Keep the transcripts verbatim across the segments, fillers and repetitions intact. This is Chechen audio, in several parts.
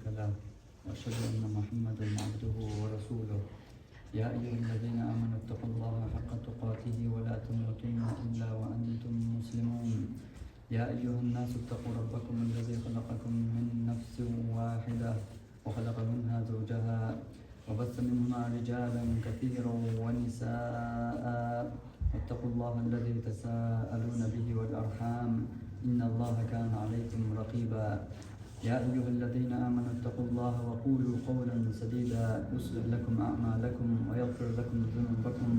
شريك له، وأشهد أن محمدا عبده ورسوله. يا أيها الذين آمنوا اتقوا الله حق تقاته ولا تموتن إلا وأنتم مسلمون. يا أيها الناس اتقوا ربكم الذي خلقكم من نفس واحدة وخلق منها زوجها وبث منهما رجالا كثيرا ونساء، واتقوا الله الذي تساءلون به والأرحام، إن الله كان عليكم رقيبا. يا أيها الذين آمنوا اتقوا الله وقولوا قولا سديدا يصلح لكم أعمالكم ويغفر لكم ذنوبكم،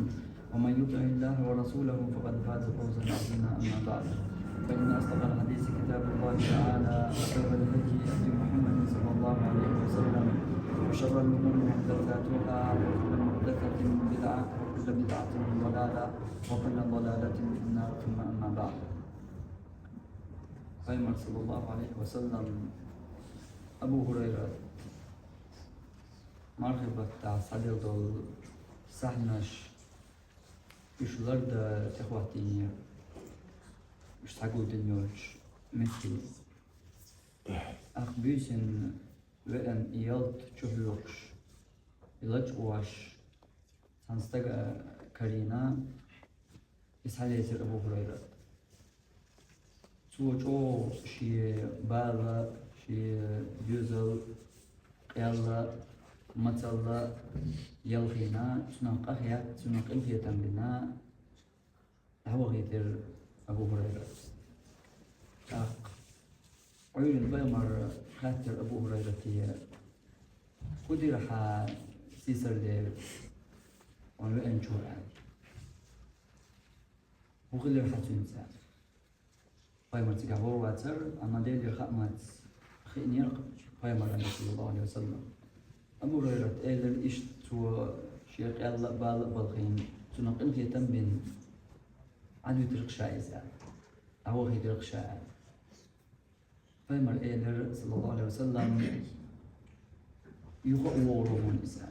ومن يطع الله ورسوله فقد فاز فوزا عظيما. أما بعد، فإن أصدق الحديث كتاب الله تعالى، وخير الهدي هدي محمد صلى الله عليه وسلم، وشر الأمور محدثاتها، وكل محدثة بدعة، وكل بدعة ضلالة، وكل ضلالة في النار. ثم أما بعد. Пайхамар саллаллаху алейхи ва саллам Абу Хурайрат мархий баттахь схьаделла долу сахьташ, уьш лардан тӀехӀоттийна, уьш схьагулдина йолчу меттехь. ТӀаккха буьйсанна веана и ялта чу хьоькхуш, и лачкъош, цхьана стага карийна, и схьалецира Абу Хурайрат. Цо чӀогӀа шен бала, шен доьзал, къелла, мацалла ялхийна, цунах къахетта, цунах къинхетам бина, дӀавахийтира Абу Хурайрат. ТӀаккха Ӏуьйранна пайхамар хаьттира Абу Хурайрате: «ХӀун дира хьан сийсара дера, хьуна веанчо?» — аьлла. «ХӀун хилира хьан цуьнца?» — аьлла. Пайхамар цигахь вогӀур вацара, амма Делера хаамца хиънера пайхамарна, саллаллаху алейхи ва саллам. Абу Хурайрат элира иштта, цо шен къелла а, бала а балхийна, цунах къинхетам бина, Ӏад витира-кх ша иза, дӀавахийтира-кх ша. Пайхамар элира, саллаллаху алейхи ва саллам: «Юха а вогӀур ву хьуна иза».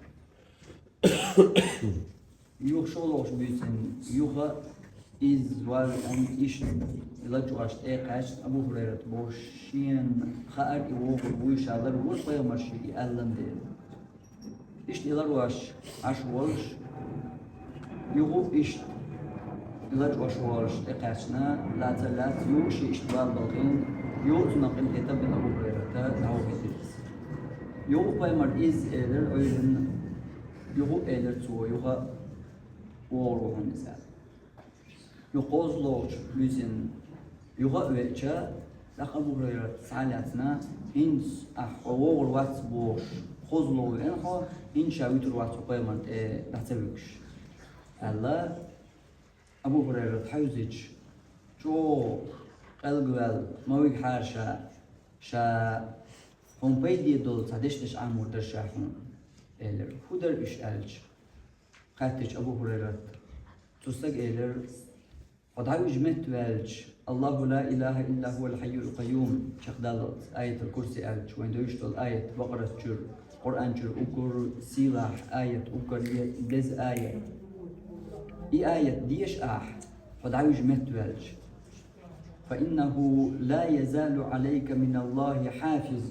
Юха шолгӀачу буьйсанна, юха иза валлалц иштта лачкъош тӀе а кхаьчна, Абу Хурайрат бохуш, шена хаьара и вогӀур вуй, ша ларвора пайхамар шега и аллам дела. Иштта и ларвош Ӏаш волуш, юха а иштта и лачкъош волуш тӀекхаьчна, лаца а лаьцна, юха а шен иштта бала балхийна, юха а цунах къинхетам бина Абу Хурайрата, дӀавахийтира иза. Юха а пайхамар иза элира Ӏуьйранна, юха а элира цо, юха а вогӀур ву хьуна иза. Юха кхозлагӀчу буьйсанна юха а веача, тӀаккха Абу Хурайрат схьа а лаьцна: «ХӀинца ахь хьо вогӀур вац бохуш, кхозлагӀа веана хьо, хӀинца ша вуьтур вац хьо пайхамарна тӀе дӀа ца вуьгуш», — аьлла. Абу Хурайрат хьаьвзича, чӀогӀа къелгаваьлла: «Ма вигахьара ша, ша хьуна пайде долу цхьа дешнаш Ӏамор дара ша хьуна», — элира. «ХӀун дара уьш?» — аьлча, хаьттича Абу Хурайрат, цу стага элира: «Хьо дӀавижа метта ваьлча, Аллаху ла илаха илла хӀуал хьайюл къайюм чекхдаллалц, аятал курси аьлча, вайн девзаш долу аят Бакъарат чуьра, Къуръан чуьра уггар сийлахь аят, уггар е-, деза аят. И аят деша ахь, хьо дӀавижа метта ваьлча: фа иннаху ла язалу алайка миналлахи хьафиз.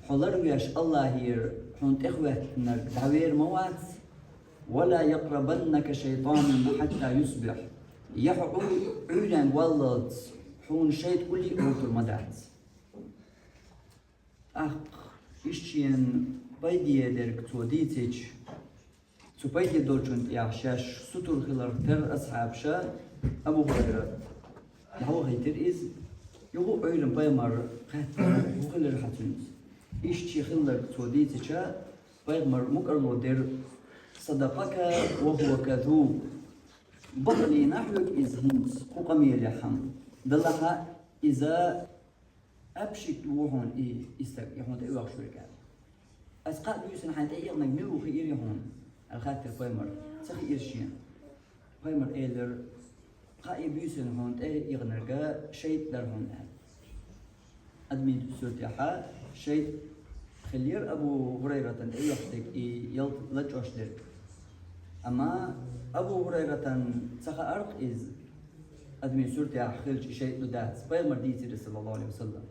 Хьо ларвеш Аллахера хьуна тӀехӀоьттинарг дӀавер ма вац. Ва ла якърабаннака шайтанун хьатта юсбихь. Я хьо Ӏуй-, Ӏуьйренга валлалц хьуна шайтӀа уллий а вовтур ма дац». ТӀаккха иштта шена пайде дерг цо дийцича, цу пайде долчунна тӀехь шаьш сутур хиларх терра асхьабаша Абу Хурайрат дӀавахийтира иза. Юха а Ӏуьйранна пайхамар хаьттира: «ХӀун хилира хьан цуьнца?» Иштта шен хилларг цо дийцича, пайхамар мукӀарло дира: «Садакъака ва хӀуа казуб». Бакъ лийна хьоьга иза хӀинца, кху къамелехь-м. Делахь а иза Аьшпаш ву хьуна и, и стаг, и хьуна тӀеоьхуш верг аьлла. Ас кхаа буьйсанна хьайна тӀеэкънарг мила ву хиира хьуна, аьлла хаьттира пайхамар. Ца хиира шена. Пайхамар элира: «Кхаа буьйсанна хьуна тӀеэкънарг шайтӀа дара хьуна», — аьлла. Адамийн суртехь шайтӀа хиллера Абу ХӀурайратан тӀеоьхуш дерг, и ялта лачкъош дерг. Амма Абу ХӀурайратан ца хаьара-кх иза, адамийн суртехь хилча и шайтӀа ду дац, пайхамар дийцира, саллаллаху алейхи ва саллам.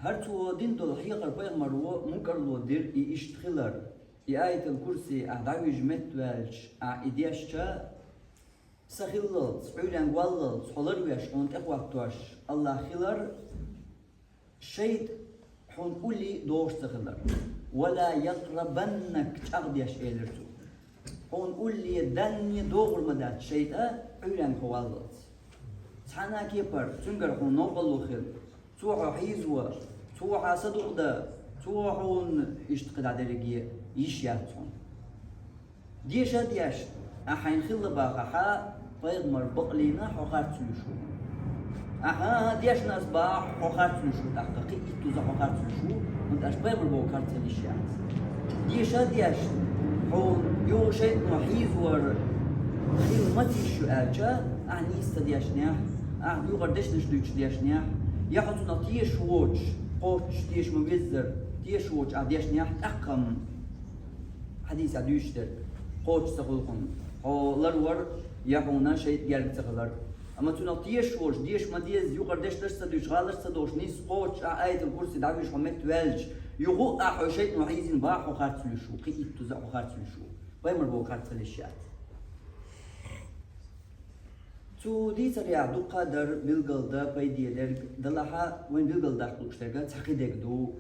ХӀара цо дина долу хьехар пайхамаро мукӀарло дира и иштта хилар. И Аятал-Курси ахь дӀавижа меттаваьлча, ахь и дешча, са хиллалц, Ӏуьйренга валлалц хьо ларвеш, хьуна тӀехӀоттош АллахӀ хилар, шайтӀа хьуна уллий догӀуш ца хилар. «Ва ла якърабаннак», чӀагӀдеш элира цо. Хьуна уллий данне догӀур ма дац шайтӀа Ӏуьйренга хьо валлалц. Цхьана а кепара цуьнгара хьуна новкъарло хила, цо хьо хьийзаво, цо хьан садукъа дан, цо хьуна иштта кхидӀа дерриге йиш яц хьуна. Деша а дешна, ахь хьайна хилла бахахьа, пайхамар бакълийна хьо харц луьйш ву. Ахьа дешна ас бахахь, хьо харц луьйш ву тӀаккха, кхин иттуза хьо харц луьйш ву, хӀунда аьлча пайхамар боху харц хила йиш яц. Деша а дешна, хьуна юха шайтӀано хьийзавар хила ма ца йиш ю аьлча, ахь нийса ца дешнехь, ахь юкъара дешнаш дуьйцуш дешнехь, я хьо цунах тешаш воцуш, кхоччуш теша ма веззара, тешаш воцуш ахь дешнехь, тӀаккха-м хьадисехь дуьйцуш дерг кхоччуш ца хуьлу хьуна, хьо ларвар я хьуна шайтӀа герга ца хилар. Амма цунах тешаш волуш, деша ма дезза, юкъара дешнаш ца дуьйцуш, гӀалаш ца долуш, нийса кхоччуш ахь Аятал-Курси дӀавижа хьо меттаваьлча, юха а хьо шайтӀано хьийзина бахахь, хьо харц луьйш ву, кхин иттуза а хьо харц луьйш ву. Пайхамар боху харц хила йиш яц. Цу дийцарехь дуккха а дара билгалдан, пайде дерг, делахь а вайн билгалдаккха лууш дерг цхьа кхидерг ду,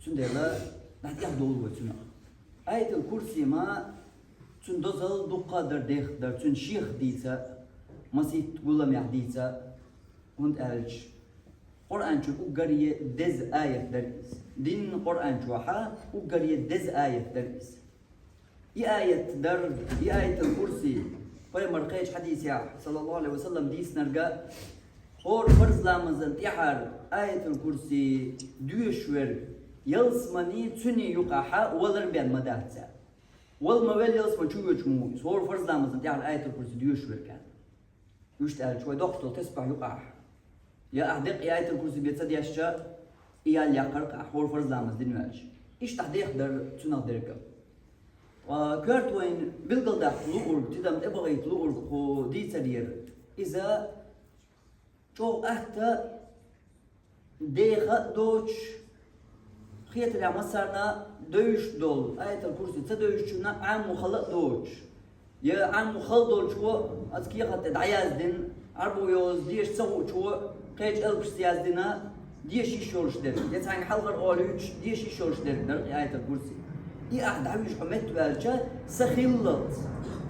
цундела дӀатӀехдовлу вай цунах. Аятал-Курси ма, цуьнан дозалла дуккха а дара, дех а дара, цуьнан шех дийца, масийтта гуламехь дийца, хӀунда аьлча Къуръан чу уггаре деза аят дара иза. Динна Къуръан чохьа уггаре деза аят дара иза. И аят дар, и Аятал-Курси, пайхамар кхечу хьадисехь, саллаллаху алейхи ва саллам, дийцинарг а, хӀора фарз ламазан тӀаьхьара Аятал-Курси доьшуш верг, ялсамани цуьнан юкъахьа валар бен ма дац цара. Вала ма велла ялсамани чу воьдуш ма ву иза, хӀора фарз ламазан тӀаьхьара Аятал-Курси доьшуш верг аьлла. Иштта аьлча, вай доккхуш долу тасбихь юкъахь, я ахь деккъа и Аятал-Курси бен ца дешча, и ял яккхар-кх ахь хӀора фарз ламаз дина ваьлча. Иштта ахь дех дара цунах дерг а. Ткъа коьрта вайна билгалдаккха луург, тидам тӀебахийта луург кху дийцарера. Иза чӀогӀа атта деха а доцуш, хетарехь массарна а девзаш долу, Аятал-Курси ца девзачунна а Ӏамо хала а доцуш, я Ӏамо хала долчо аса кехат тӀе дӀаяздина, Ӏарбо йоза деша ца хуучо кхечу элпашца яздина, деша йиш йолуш дерг, я цхьаьнга хьалхара олуьйтуш деша йиш йолуш дерг дара и Аятал-Курси. И ахь дӀавижа хьо меттаваьлча, са хиллалц,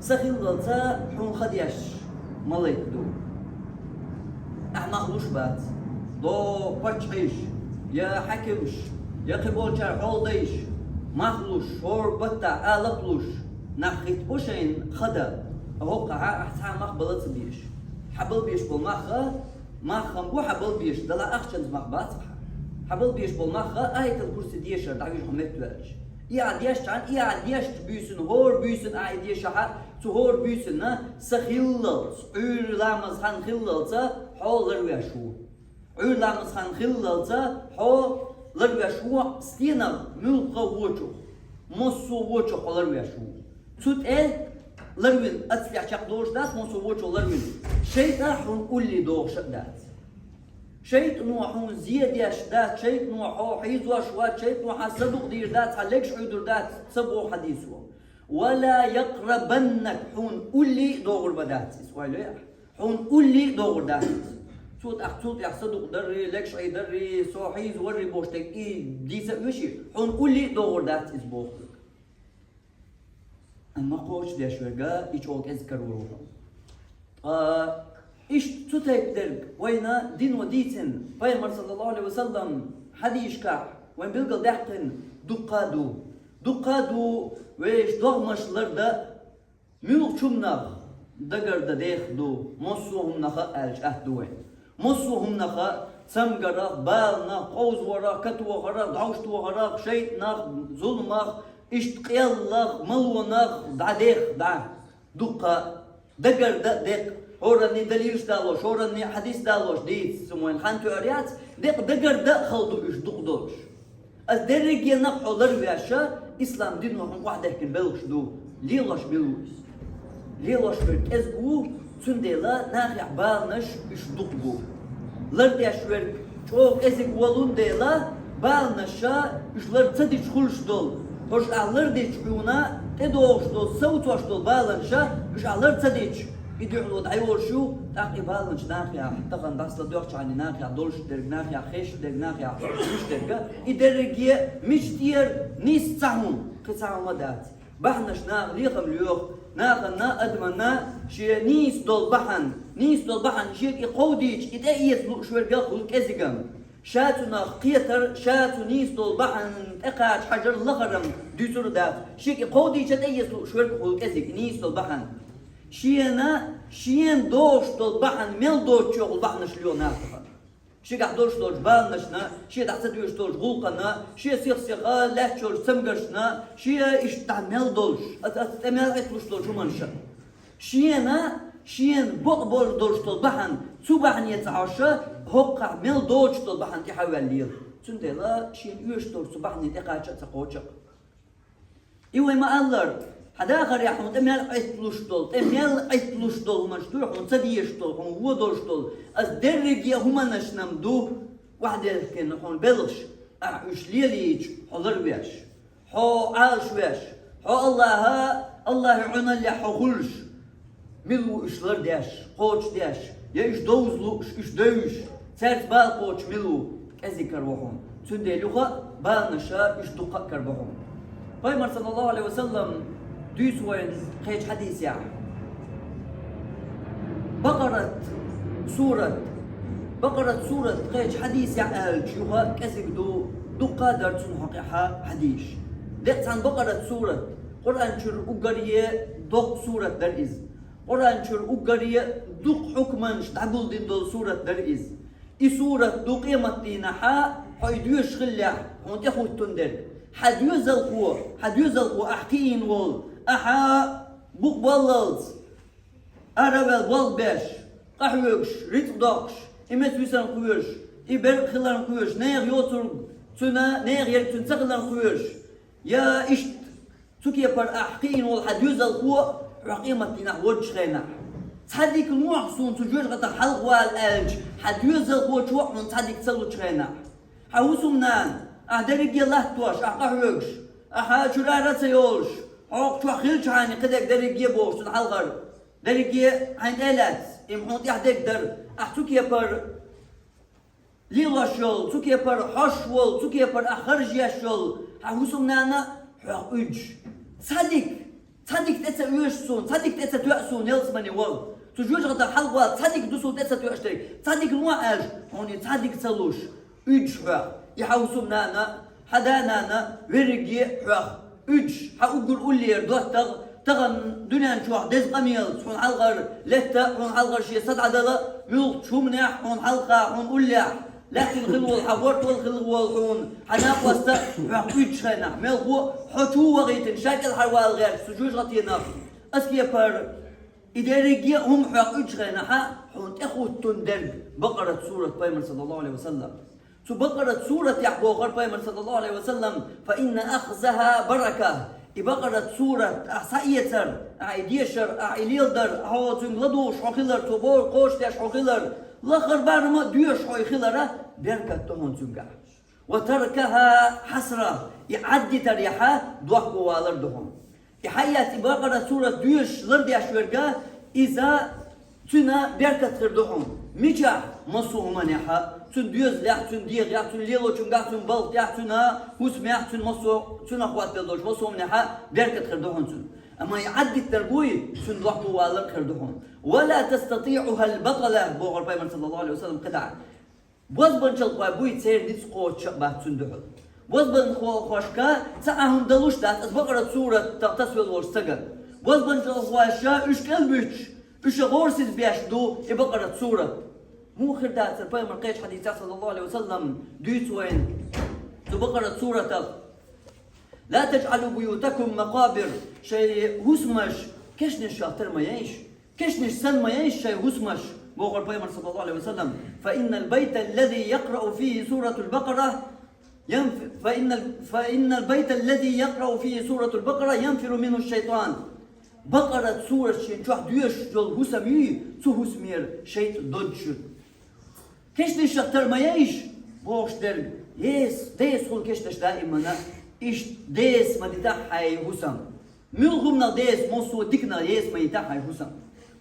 са хиллалца хьуна ха деш малайк ду. Ахь мах луш бац. ДогӀу паччахьаш, я хьаькамаш, я кхиболчара хьолдайша мах луш, хӀора баттахь алапа луш, нах хӀиттабо шайна ха дан, хӀокхахьа ахь цхьа а мах бала ца безаш. Хьан бала безаш болу мах а, мах-м бу хьан бала безаш, дала ахчанца мах бац хьан. Хьан бала безаш болу мах а Аятал-Курси дешар дӀавижа хьо меттаваьлча. И ахь дешчхьана, и ахь дешчу буьйсанна, хӀора буьйсанна ахь и дешахьа, цу хӀора буьйсанна са хиллалц, Ӏуьйра ламаз хан хиллалца хьо ларвеш ву. Ӏуьйра ламаз хан хиллалца хьо ларвеш ву стенах муьлхха а вочух, массо а вочух хьо ларвеш ву. Цу тӀе ларвина, ацлехь чекхдолуш дац, массо а вочух ларвина. ШайтӀа хьуна уллий догӀуш а дац. ШайтӀано хьуна зе деш дац, шайтӀано хьо хьийзош вац, шайтӀано хьан садукъа дийр дац, хьан легаш Ӏуьйдур дац, ца боху хьадисо. «Ва ла якърабаннак», хьуна уллий а догӀур ма дац иза, ойла йо ахь. Хьуна уллий а догӀур дац иза. Цо тӀаккха цул тӀехь садукъа даррий, легаш Ӏе даррий, со хьийза варрий бохуш дерг и дийца а веший, хьуна уллий а догӀур дац иза бохург. Амма кхочушдеш верг а и чӀогӀа кӀезиг карор ву хьуна. Ткъа иштта цу тайпа дерг вайна дино дийцина, пайхамар, саллаллаху алейхи ва саллам, хьадийшкахь вайн билгалдаьккхина дуккха а ду. Дуккха а ду вешан догӀмаш лардан, муьлххачу хӀуманах дагардан дех ду, массо а хӀуманах а аьлча атта ду вайн. Массо а хӀуманах а, цамгарах, баланах, къовзаварах, катохарах, дӀовш тохарах, шайтӀанах, зуламах, иштта къеллах, малонах дӀа дех дӀа. Дуккха а дагардан а декъ, хӀоранний далилаш далош, хӀоранний хьадис далош дийца, цу вайн хан тоьар яц, декъ дагардан а хала ду уьш дукха долуш. Ас дерригенах хьо ларвеш а, ислам дино хьуна охьадехкина белхаш ду, лелош мила ву иза? Лелош верг кӀезиг ву, цундела нахехь баланаш уьш дукха бу. Лардеш верг Чӏоагӏа кӏезига волун дела, баланаш уьш лар ца дича хуьлуш долу, хьожа ахь лар дича хьуна, тӏедогӏуш долу, совцош долу баланаш уьш ахь лар ца дича, и дуьхьало дӏайолуш ю, тӏаккха и баланаш нахехь, тахана дӏасала доьхчахьана нахехь долуш дерг, нахехь хезаш дерг, нахехь уьш дерг, и дерриге мича тӏера нис ца хьуна, кхин ца хьуна дац. Бахьанаш наха лехам лоьху, нахана, адамна шен нийса долу бахьана, нийса долу бахьана шега и кховдийча, и тӏеэца лууш верг хуьлу кӏезигам. Ша цунах кхетар, ша цу нийса долу бахьанна тӏекхача хьажар лахарам дуьйцур дац. Шега и кховдийча тӏеэца лууш верг хуьлу кӏезиг, и нийса долу бахьана. Шена, шена догӏуш долу бахьана мел доцучохь бахьанаш лоьху наха. Шегахь долуш долчу баланашна, шен дӏа ца доьшуш долчу гӏуллакхана, шен сих-сиха лаьтташ йолчу цамгаршна, шен иштта дӏа мел долуш, аса, аса тӏе мел Ӏитталуш долчу хӀуманша. Шена, шена бакъ болуш долуш долу бахьана, цу бахьане ца хьожуш, хӀокхахь мел доцуш долу бахьана тӀе хьаваьлла лела. Цундела шена оьшуш долчу цу бахьане тӀекхача а ца кхочу. И вай ма-аллара, хьан дахарехь хьуна тӀе мел Ӏитталуш долу, тӀе мел Ӏитталуш долу хӀуманаш ду хьуна ца дезаш долу, хьуна вон долуш долу, аса дерриге а хӀуманашна-м ду, вахдехкина хьуна белхаш, ахьа уьш лелийча, хьо ларвеш. Хьо Ӏалашвеш, хьо Аллаха, Аллахьан Ӏуналлехь хьо хуьлуш, мила ву уьш лардеш, кхочушдеш, я уьш довза лууш, уьш девзаш, цаьрца бала кхочуш мила ву, кӀезиг карабо хьуна. Цундела юха а баланаша уьш дуккха а карабо хьуна. Пайхамар, саллаллаху Ӏалайхи ва саллам, дуьйцу вайна кхечу хьадисехь. Бакъарат сурат. Бакъарат сурат кхечу хьадисехь аьлча юха кӀезиг ду, дуккха а дара цунна хьокъехьа хьадисаш. Декъа цхьана Бакъарат сурат, Къуръан чуьра уггаре доккха сурат дара иза. Къуръан чуьра уггаре дукха хьукманаш дӀагулдина долу сурат дара иза. И сурат ду къематдийнахьа, хьо и доьшуш хиллехь, хьуна тӀехӀуттун дерг. Хьан доьзалхо, хьан доьзалхо ахь кхиийна волу, ахьа букъ боллалц, ара а ваьлла болх беш, къахьоьгуш, рицкъ доккхуш, и меца висарна кхоьруш, и беркат хиларна кхоьруш, нехан йоцург цуьнан, нехан ерг цуьнан ца хиларна кхоьруш, я иштта цу кепара ахь кхиийна волу хьан доьзалхо хьох къематдийнахь водучу хенахь. Цхьа дика лохьа суна цу жоьжахатах хьалхавала аьлча, хьан доьзалхочо а хьуна цхьа дика ца лучу хенахь. Хьан хӀусамнана, ахь дерриге а латтош, ахь къахьоьгуш, ахьа чуьра ара а ца йолуш, хьокху чохь хилчахьана кхидерг дерриге а бохуш цунна хьалхара. Дерриге а хьайна тӀе а лаьцна, и-м хьуна тӀехь дерг дара, ахь цу кепара лелош йолу, цу кепара хьош волу, цу кепара ахь харжа еш йолу, хьан хӀусамнана а хьох уьдуш. Цхьа дика, цхьа дика тӀе ца оьшу суна, цхьа дика тӀе ца тоьа суна ялсамане ваха. Цу жоьжахатах хьалхавала цхьа дика ду суна тӀе ца тоьаш дерг, цхьа дика лохьа аьлча, хьуна и цхьа дика ца луш, уьдуш хьох, и хьан хӀусамнана, хьан да-нана, верриге а хьох уьдуш, хьан уггар уллера доттагӀа, тахана дуьнен чохь деза къамелаца хьуна хьалхара летта, хьуна хьалхара шен са дӀадала, муьлххачу хӀуманехь хьуна хьалха, хьуна уллехь, лаьттина хила волу хьан хӀорд вала хила волу хьуна, хьан накъост а хьох уьдуш хенахь, мелхо а хьо чу вахийтина, ша кӀелхьарвала гӀерташ цу жоьжахатенах, аса кепара. И дерриге а хӀума хьох уьдуш хенахьа, хьуна тӀехӀуттун дерг Бакъарат сурат, Пайхамар, саллаллаху Ӏалайхи ва саллам. Цу Бакъарат суратехь бохура Пайхамар, саллаллаху Ӏалайхи ва саллам: «Фа инна ахзаха барака». И Бакъарат сурат ахь схьаэцар, ахь и дешар, ахь и леладар, хьо цуьнга ладугӀуш хьо хилар, цо бохург кхочушдеш хьо хилар, лахара барам а доьшуш хьо и хилара, беркат ду хьуна цуьнгахь. «Ва таркаха хьасра», и Ӏаддитарехьа дохковалар ду хьуна. И хьаэцна и Бакъарат сурат доьшуш лардеш верг, иза цуьнан беркат хир ду хьуна. Мичахь? Массо а хӀуманехьа, цуьнан доьзалехь, цуьнан дегӀехь, цуьнан лелочуьнгахь, цуьнан балхехь, цуьнан хӀусамехь, цуьнан массо, цуьнан хьоттабелла долчу массо а хӀуманехьа беркат хир ду хьуна цуьнан. Амма и Ӏаддитарг вуй, цуьнан дохковалар хир ду хьуна. «Ва ла тастатиӀухал батала», бохура Пайхамар, саллаллаху Ӏалайхи ва саллам, кхидӀа. Бозбанчалхой буй, церан ницкъ кхочуш а бац цуьнан дуьхьал. Бозбанхошка цхьа а хӀума далуш дац, аса Бакъарат суратах тасавелла волчу стагана. Бозбанчалхоша уьш кӀелбуьттуш, уьш гӀорасиз беш ду и Бакъарат сурат. Муха хир дацара Пайхамар кхечу хьадисехь, саллаллаху Ӏалайхи ва саллам, дуьйцу вайна цу Бакъарат суратах: «Ла таджӀалу буютакум макъабир», шайн хӀусамаш кешнашах тера ма яйша. Кешнаш санна ма яйша шайн хӀусамаш, бохура Пайхамар, саллаллаху Ӏалайхи ва саллам: «Фа иннал байта аллази якърау фихи суратул Бакъара, янф-, фа иннал, фа иннал байта аллази якърау фихи суратул Бакъара янфиру минху шайтан». Бакъарат сурат шен чохь доьшуш долу хӀусам юй, цу хӀусамера шайтӀа додуш ю. Кешнашах тера ма яйша, Бохуш дерг, ес, дес хул кешнаш даимана, иштта дес ма дита хьай хӀусам. Муьлххумнах дес, массо диканах ес ма дита хьай хӀусам.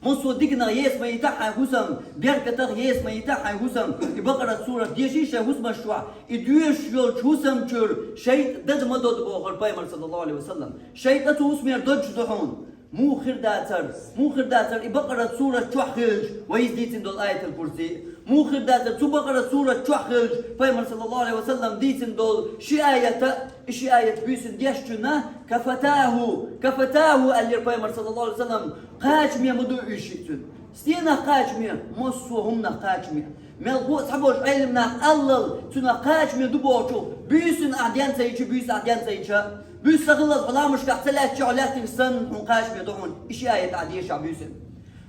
Массо диканах ес ма дита хьай хӀусам, беркатах ес ма дита хьай хӀусам. И Бакъарат сурат деший шай хӀусамаш чохь, и доьшуш йолчу хӀусам чуьра шайтӀа дада ма додо бохура пайхамар саллаллаху алейхи ва саллам. ШайтӀа цу хӀусамера додуш ду хьуна. Муха хир дацара, муха хир дацара и Бакъарат сурат чохь хилча, вай иза дийцина долу аятал курси. Муха хир дацара цу Бакъарат сурат чохь хилча, пайхамар саллаллаху алейхи ва саллам дийцина долу ши аята, и ши аят буьйсина дешчунна, кафатаху, кафатаху, аьллера пайхамар саллаллаху алейхи ва саллам, кхачаме ма ду уьш шиъ цуьнан. Стенах кхачаме, массо а хӀуманах кхачаме. Мелхо а цхьаболчу Ӏелам нах аллал, цуьнан кхачаме ду бохучух, буьйсина ахь ден ца йича, буьйса ахь ден ца йича, буьйса ца хилалц хьо ламушкахь ца лаьттача, хьо лаьттинчу санна, хьуна кхачаме ду хьуна, и ши аят ахь дешахь буьйсина.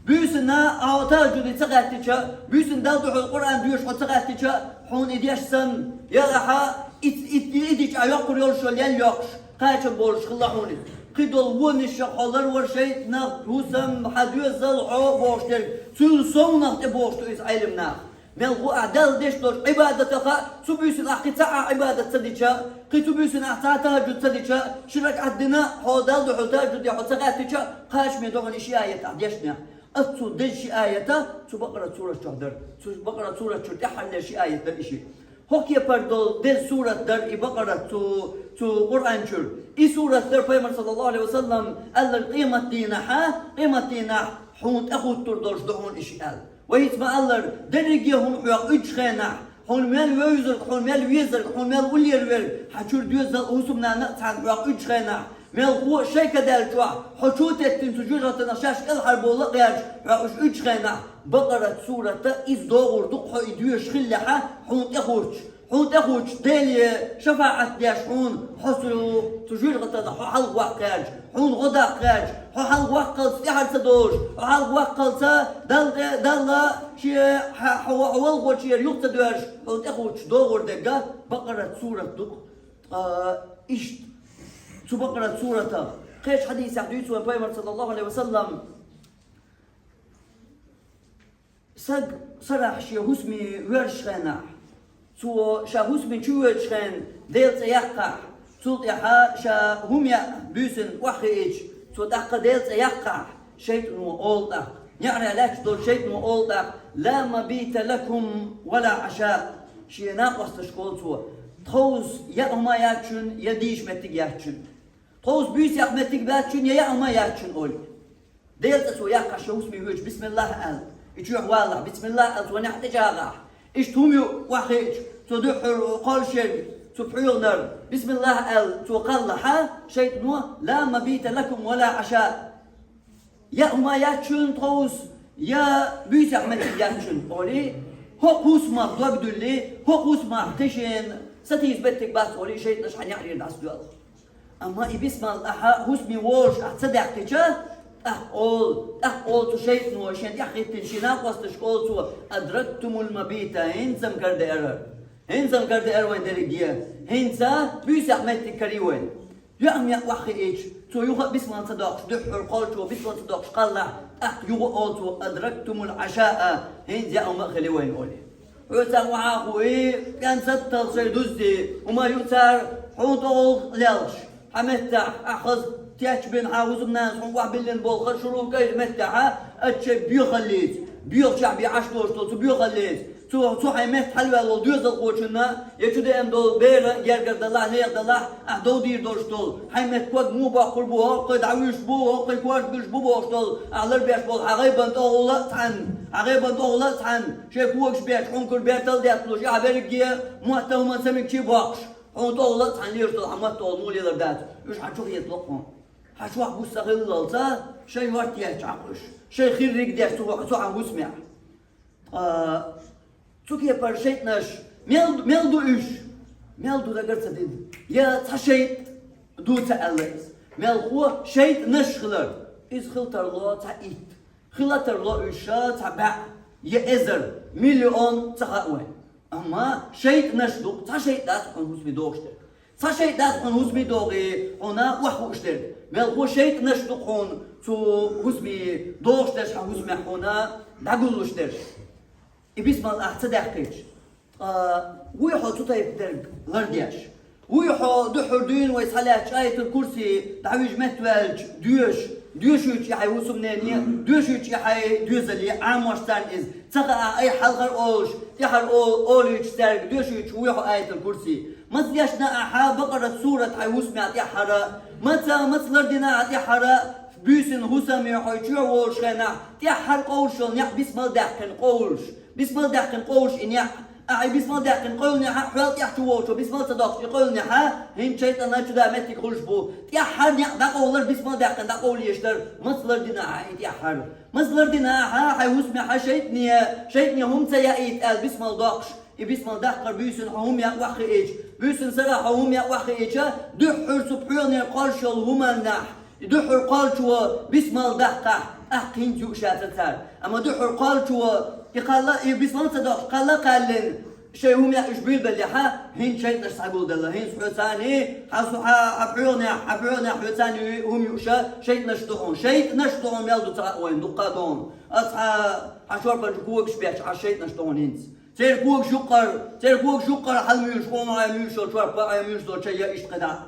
Буьйсина ахьа тахажжуде ца гӀаьттича, буьйсина Далла дуьхьал Къуръан доьшуш хьо ца гӀаьттича, хьуна и деш санна, я ахьа, и, и, и, и дича ахь йоккхур йолуш йолу ял йоккхуш, кхачам болуш хилла хьуна иза. Кхидолу вонашах хьо ларвара шайтӀанах хӀусам, хьан доьзал хьо бохуш дерг, цуьнан совнах тӀе бохуш ду иза Ӏелам нах. Мелхо ахь Далла деш долчу Ӏибадатаха, цу буьйсина ахь кхин цхьа а Ӏибадат ца дича, кхин цу буьйсина ахь цхьа а тахажжуд ца дича, ши ракаӀат дина хьо Далла дуьхьал тахажжуде хьо ца гӀаьттича, кхачаме ду хьуна и ши аят ахь дешнехь. Оццул деза ши аята цу Бакъарат сурат чохь дара. Цу Бакъарат сурат чуьра тӀаьххьара ши аят дара и ши. ХӀокху кепара долу деза сурат дара и Бакъарат цу, цу Къуръан чуьра. И сурат дара пайхамар саллаллаху алейхи ва саллам аьлларг къематдийнахьа, къематдийнахь хьуна тӀехуттур долуш ду хьуна и ши аьлла. Вай хӀинца ма-аллара, дерриге а хӀума хьоьга уьдучу хенахь, хьуна мел вевзарг, хьуна мел везарг, хьуна мел уллера верг, хьан чуьра доьзал а хӀусамнана а цхьаьна хьоьга уьдучу хенахь, мелхо а шайн кадаьллачохь, хьо чу а теттина цу жоьжахатанах шаьш кӀелхьарбовла а гӀерташ, хьоьга уьш уьдучу хенахь, Бакъарат сурата иза догӀур ду-кх хьо и доьшуш хиллехьа, хьуна тӀехуттуш. Хьуна тӀехуттуш, Деле шафаӀат деш хьуна, хьо цу, цу жоьжахатанах хьо хьалхаваккха гӀерташ, хьуна гӀо даккха гӀерташ, хьо хьалхаваккхалц тӀаьхьара ца долуш, хьо хьалхаваккхалца Далла тӀе, Далла шен хьа-, хьо, хьо валхочера юха ца доьрзуш, хьуна тӀехуттуш догӀур дерг Бакъарат сурат ду-кх. Ткъа иштта цу Бакъарат суратах кхечу хьадисехь дуьйцу вайн пайхамар саллаллаху алейхи ва саллам, Саг сарахь шен хӀусаме воьрзучу хенахь, цо ша хӀусаме чу воьдучу хенахь Делан цӀе яккхахь, цул тӀаьхьа ша хӀума яа буьйсанна охьахиъча, цо тӀаккха Делан цӀе яккхахь, шайтӀано олу тӀаккха: неӀарехь лаьтташ долу шайтӀано олу тӀаккха: «Ла мабита лакум ва ла Ӏаша». Шен накъосташка олу цо: «Тховса яа хӀума яц шуна, я дийша меттиг яц шуна. Тховса буьйсех меттиг бац шуна, я яа хӀума яц шуна», олий. Делан цӀе цо яккхахь, шен хӀусаме воьдуш, бисмиллахӀ аьлла, и чоьхьа валахь, бисмиллахӀ аьлла, цо неӀ тӀечӀагӀахь, иштта хӀума юа охьахиъча, цо дуьххьара кхоллушъерг цу пхьоьгӀанара, бисмиллахӀ аьлла, цо кхаллахьа, шайтӀано: «Ла мабита лакум ва ла Ӏаша». Яа хӀума яц шуна тховса, я буьйсех меттиг яц шуна, олий, хӀокху хӀусамах дог дуьллий, хӀокху хӀусамах кхин шена сатийса меттиг бац, олий, шайтӀанаш хьан неӀарера дӀасадоьлху. Амма и бисмал ахьа хӀусаме волуш ахь ца даьккхича, тӀаккха олу, тӀаккха олу цу шайтӀано, шен тӀаьхьахӀиттина шен накъосташка олу цо: «Адрактумул мабита, хӀинца-м карадеара. ХӀинца-м карадеара вайн дерриге. ХӀинца буьйсех меттиг карий вайн». Яа хӀума яа охьахиъча, цо юха а бисмал ца доккхуш, дуьххьара кхоллучо бисмал ца доккхуш кхаллахь, тӀаккха юха а олу цо: «Адрактумул Ӏашаа, хӀинца яа хӀума а хили вайн», олий. Хьоьца охьа а хуий, пӀенсаттал шайн дуззий, хӀума а юа цара, хьуна тӀе гӀуллакх лелхаш, хьан меттехь, ахь хаза течбина, хьан хӀусамнанас хьуна охьабиллина болу хаза шурулкъ а йина меттехь, аччай боьхаллица, боьхачохь бен Ӏаш долуш долу цу боьхаллица, цу, цу хьайн метта хьалаваьлла волу доьзалхочунна, я чу деана долу бер а гергара далахь, нехан далахь, ахь дов дийр долуш долу, хьайн метта ког муха боккхур бу, хӀокхуьй дӀавуьйш бу, хӀокхуьй корта буьлуш бу бохуш долу, ахь ларбеш болу хьан гӀайбан тӀехула а цхьаьна, хьан гӀайбан тӀехула а цхьаьна, шайн когаш беш, хьуна кура бертал а детталуш, и хьан берриге а мотт а хӀуманна самигчий а боккхуш, хьуна тӀехула а цхьаьна лелаш долу хьан маттахула муха лелар дац, уьш хьан чу хетало-кх хьуна. Хьан чохь буса ца хиллалца, шайн йорта етташ Ӏа кхуьш, шайн хирриг деш цу, цу хьан хӀусамехь. Ткъа цу кепара шайтӀанаш мел, мел ду уьш? Мел ду дагар ца дина. Я цхьа шайтӀа ду ца аьлла иза. Мелхо шайтӀанаш хилар. Иза хила тарло цхьа итт. Хила тарло уьш цхьа бӀе, я эзар, миллион ца хаьа вайн. Амма шайтӀанаш ду, цхьа шайтӀа дац хьуна хӀусаме догӀуш дерг. Цхьа шайтӀа дац хьуна хӀусаме догӀий, хьуна охьахууш дерг. Мелхо шайтӀанаш ду хьуна цу хӀусаме догӀуш дерш, хьан хӀусамехь хьуна дӀагуллуш дерш. И бисмал ахь ца даьккхича, ткъа Вуй хьо цу тайпа дерг лардеш? Вуй хьо духхьал дуьйна вай схьалаьцча Аятал Курси дӀавижа меттаваьлча доьшу, доьшуьйту и хьай хӀусамнене, доьшуьйту и хьай доьзале, Ӏамош царна иза? Ца хаьа, айхьа хьалхара олуш, тӀаьхьара о-, олуьйтуш цаьрга, доьшуьйтуш вуй хьо Аятал Курси? Маца дешна ахьа Бакъарат сурат хьай хӀусаме тӀаьххьара? Маца, маца лардина ахьа тӀаьххьара буьйсанна хӀусаме хьо чоь волуш хенахь, тӀаьххьара къовлуш йолу некъ бисмал даьккхина къовлуш? Бисмал даьккхина къовлуш и некъ. Ахьа и бисмал даьккхина къовланехьа, хьол тӀехь чу волчо бисмал ца доккхуш и къовланехьа, хӀинца шайтӀана чу да меттиг хуьлуш бу. ТӀаьххьара некъ дӀакъовлар, бисмал даьккхина дӀакъовлуьйтуш дар. Маца лардина ахьа и тӀаьххьара? Маца лардина ахьа хьай хӀусаме хьан шайтӀане, шайтӀане хӀума ца яийта аьлла бисмал доккхуш? И бисмал даккхар буьйсанна хьо хӀума якъа ваххиича, буьйсанна сарахь хьо хӀума якъа ваххиича, дуьххьара цу пхьоьгӀанера кхоллуш йолу хӀуманнехь, и дуьххьара кхоллучо бисмал даккхахь, тӀаккха хӀинца юуш яцара цара. Амма дуьххьара кхоллучо и кхалла, и бисмал ца доккхуш, кхалла а кхаьллина, шайн хӀума яа уьш буьйлабеллехьа, хӀинца шайтӀанаш схьагулделла. ХӀинца хьоьца а, хьан су-, хьан, хьан пхьоьгӀанехь, хьан пхьоьгӀанехь хьоьца а хӀума юуш шайтӀанаш ду хьуна. ШайтӀанаш ду хьуна мел ду ца хаьа вайна, дуккха а ду хьуна. Аса хьан, хьан шорпанчу когаш бечу Ӏаш шайтӀанаш ду хьуна хӀинца. Церан когаш юккъара, церан когаш юккъара хьалмуьйлуш, къона Ӏа муьйлуш йолу шорпа, Ӏа муьйлуш йолу чай я иштта кхидӀа.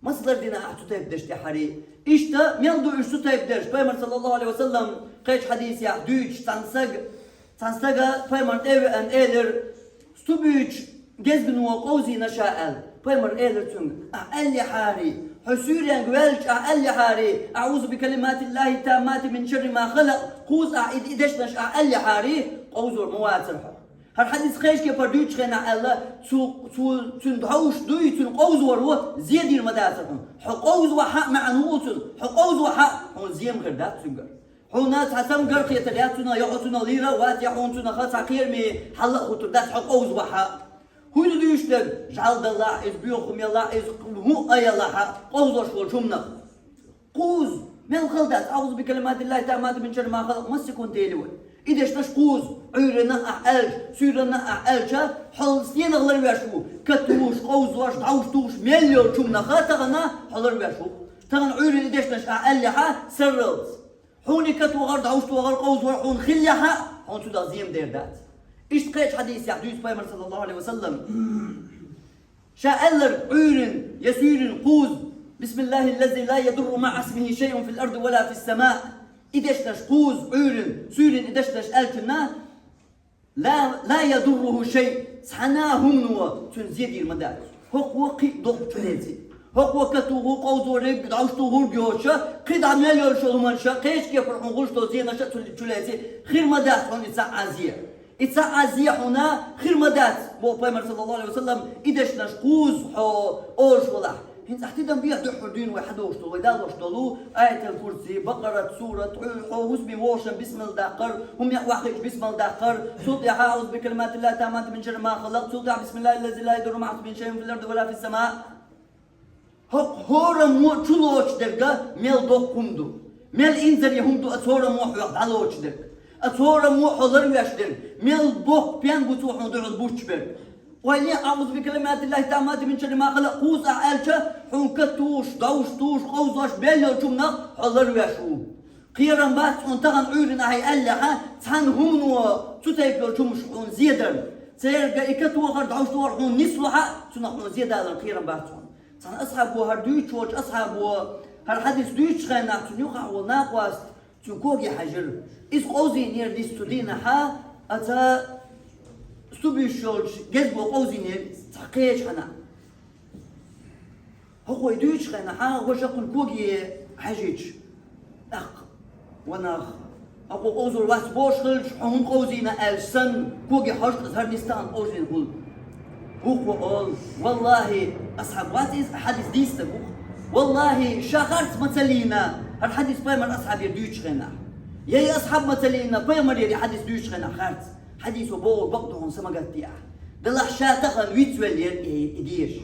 Маца лардина ахьа цу тайпа дерш тӀаьххьара? Иштта мел ду уьш цу тайпа дерш? Пайхамар, саллаллаху Ӏалайхи ва саллам, кхечу хьадисехь дуьйцуш, цхьана сага, цхьана сага Пайхамар тӀе а веана элира: «Сту буьйцу гезгано къовзийна ша», – аьлла. Пайхамар элира цуьнга: «Ахьа аьллехьарий, хьо суьйренга ваьлча ахьа аьллехьарий: „АӀузу бикалиматиллахи таммати мин шарри ма халакъ“, кхуза ахьа и, и дешнаш ахьа аьллехьарий, къовзор ма вацара хьо». ХӀара хьадис кхечу кепара дуьйцучу хенахь аьлла: «Цу, цу, цуьнан дӀовш дуй, цуьнан къовзоро зен дийр ма дацара хьуна. Хьо къовзавахь а маьӀна ву цуьнан, хьо къовзавахь а, хьуна зен ма хир дац цуьнгара. Хьуна цхьа цамгар а кхетар яц цуьнан, я хьо цунах лийр а вац, я хьуна цунах цхьа кхераме хьал а хӀуттур дац, хьо къовзавахь а». ХӀун ду дуьйцуш дерг? ЖӀаьла далахь а, иза боьха хӀума ялахь а, иза хӀуъа а ялахь а, къовзош волчу хӀуманах. Кхуза, мел хала дац, «АӀузу бикалиматиллахи таммати мин шарри ма халакъ», массикунна тели вай. И дешнаш кхуза, Ӏуьйранна а ахьа аьлча, суьйранна а ахьа аьлча, хьо стенах ларвеш ву? Катош, къовзош, дӀовш тухуш мел йолчу хӀуманах тахана хьо ларвеш ву. Тахана Ӏуьйранна и дешнаш ахьа аьллехьа, сарралц. Хьуна и катохар, дӀовш тохар, къовзор хьуна хиллехьа, хьуна цуьнах зен ма дер дац. Иштта кхечу хьадисехь дуьйцу Пайхамар, саллаллаху Ӏалайхи ва саллам. Ша аьлларг Ӏуьйранна я суьйранна кхуза: «Бисмиллахиллази ла ядурру маӀа исмихи шайъун фил арди ва ла фис самаъ». И дешнаш кхуза, Ӏуьйранна, суьйранна и дешнаш аьллачунна: «Ла, ла ядурруху шай», цхьана а хӀумано цуьнан зен дийр ма дац. ХӀокхо кхин а доккха чулеций. ХӀокхо катоху, къовзориг, дӀовш тухург йоцуша, кхин дӀа мел йолуш йолу хӀуманаша, кхечу кепара хьуна хуьлуш долу зенаша цу чулеций, хир ма дац хьуна и цхьа а зен. И цхьа а зен хьуна хир ма дац, боху Пайхамар, саллаллаху Ӏалайхи ва саллам, и дешнаш кхуза хьо олуш валахь. ХӀинца ахь тидам бехьа дуьххьара дуьйна вай хьадогӀуш долу, вай Далла дош долу, Аятал Курси, Бакъарат сурат, хьо, хьо хӀусаме вогӀушан бисмилла даккхар, хӀума яа ваххийча бисмилла даккхар, цул тӀаьхьа «АӀузу бикалиматиллахи таммати мин шарри ма халакъ», цул тӀаьхьа «Бисмиллахиллази ла ядурру маӀа исмихи шайъун фил арди ва ла фис самаъ. ХӀокху хӀораммо чу лоцуш дерг мел доккха хӀума ду. Мел инзаре хӀума ду оцу хӀораммо хьох дӀалоцуш дерг. Оцу хӀораммо хьо ларвеш дерг. Мел боккха пен бу цо хьуна дуьхьал буттуш берг. Ойла е, «АӀузу бикалиматиллахи таммати мин шарри ма халакъ» кхуза ахьа аьлча, хьуна катош, дӀовш, тухуш, къовзош мел йолчу хӀуманах хьо ларвеш ву. Кхерам бац хьуна тахана Ӏуьйранна ахьа аьллехьа, цхьана хӀумано цу тайпа йолчу хӀуманаш хьуна зен дар. Церга и катохар, дӀовш тохар хьуна нислахь а, цунах хьуна зен далар кхерам бац хьуна. Цхьана асхьабо, хӀара дуьйцуш волчу асхьабо, хӀара хьадис дуьйцучу хенахь цунна юкъахь волу накъост цуьнан коге хьаьжира. Иза къовзийнера нийса цу дийнахьа, оцу сту буьйсуш йолчу гезго къовзийнера иза цхьа кхечу хьанахь. ХӀокхо и дуьйцучу хенахьа, важа кхунна коге хьаьжча, тӀаккха: «Ва нах, хӀокхо къовзор вац бохуш хилча, хьо хӀунда къовзийна?» аьлча санна, коге хьожуш иза хӀара нисса тахана къовзийна хуьлу. Вукхо олу: «Валлахи, асхьаб вац иза, хьадис дийцинарг ву-кх. Валлахи, ша харц ма ца лийна, хӀара хьадис пайхамар асхьабера дуьйцучу хенахь. Я и асхьаб ма ца лийна, пайхамарера и хьадис дуьйцучу хенахь харц». Хьадисо бохург бакъ ду хьуна, са ма гатде ахь. Делахь ша тахана вицвеллера и, и деша.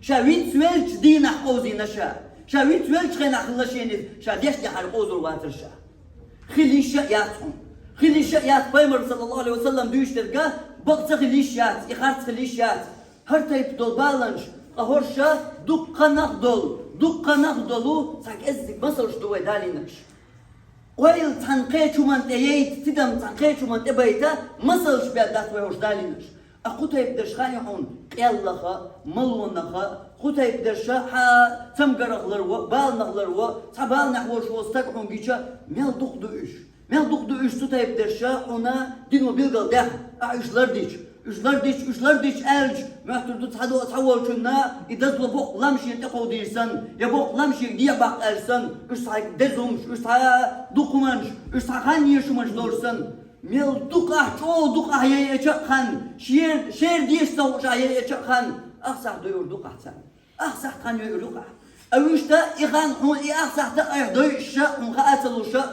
Ша вицвеллачу дийнахь къовзийна ша. Ша вицвеллачу хенахь хилла шена иза, ша дешнехьара къовзор вацара ша. Хила йиш а яц хьуна. Хила йиш а яц, пайхамар, саллаллаху Ӏалайхи ва саллам, дуьйцуш дерг бакъ ца хила йиш яц, и харц хила йиш яц. ХӀара тайпа долу баланаш, ткъа хӀорш дуккха нах долу, дуккха нах долу, цхьа кӀеззиг масалш ду вай далийнарш. Ойла цхьана кхечу хӀуманна тӀе яйта, тидам цхьана кхечу хӀуманна тӀе байта, масалш бен дац вай хӀорш далийнарш. А кху тайпа дерш хаьий хьуна, къеллаха, малонаха, кху тайпа дерш хьа цамгарах лар во, баланах лар во, цхьа баланехь волуш волу стаг хьуна гича, мел дукха ду уьш. Мел дукха ду уьш цу тайпа дерш хьуна дино билгалдаьхна, ахьа уьш лардича. Уьш лардича, уьш лардича аьлча, моьттур ду цхьа до-, цхьаволчунна, и дазло боккха лам шена тӀекховдийр санна, я боккха лам шега дехьабаккха аьлча санна, уьш цхьа деза хӀумаш, уьш цхьа дукха хӀуманаш, уьш цхьа хан езаш хӀуманаш долуш санна, мел дукха ахь, чӀогӀа дукха ахь яйъача а хан, шер-, шера деша ца хууш ахь яйъача а хан, ах сахьт дойур ду-кх ахь царна. Ах сахьт хан йойур ю-кх ахь. А вуьшта и хан хьуна, и ах сахьт айхьа дойуш а, хьуна хаа ца луш а,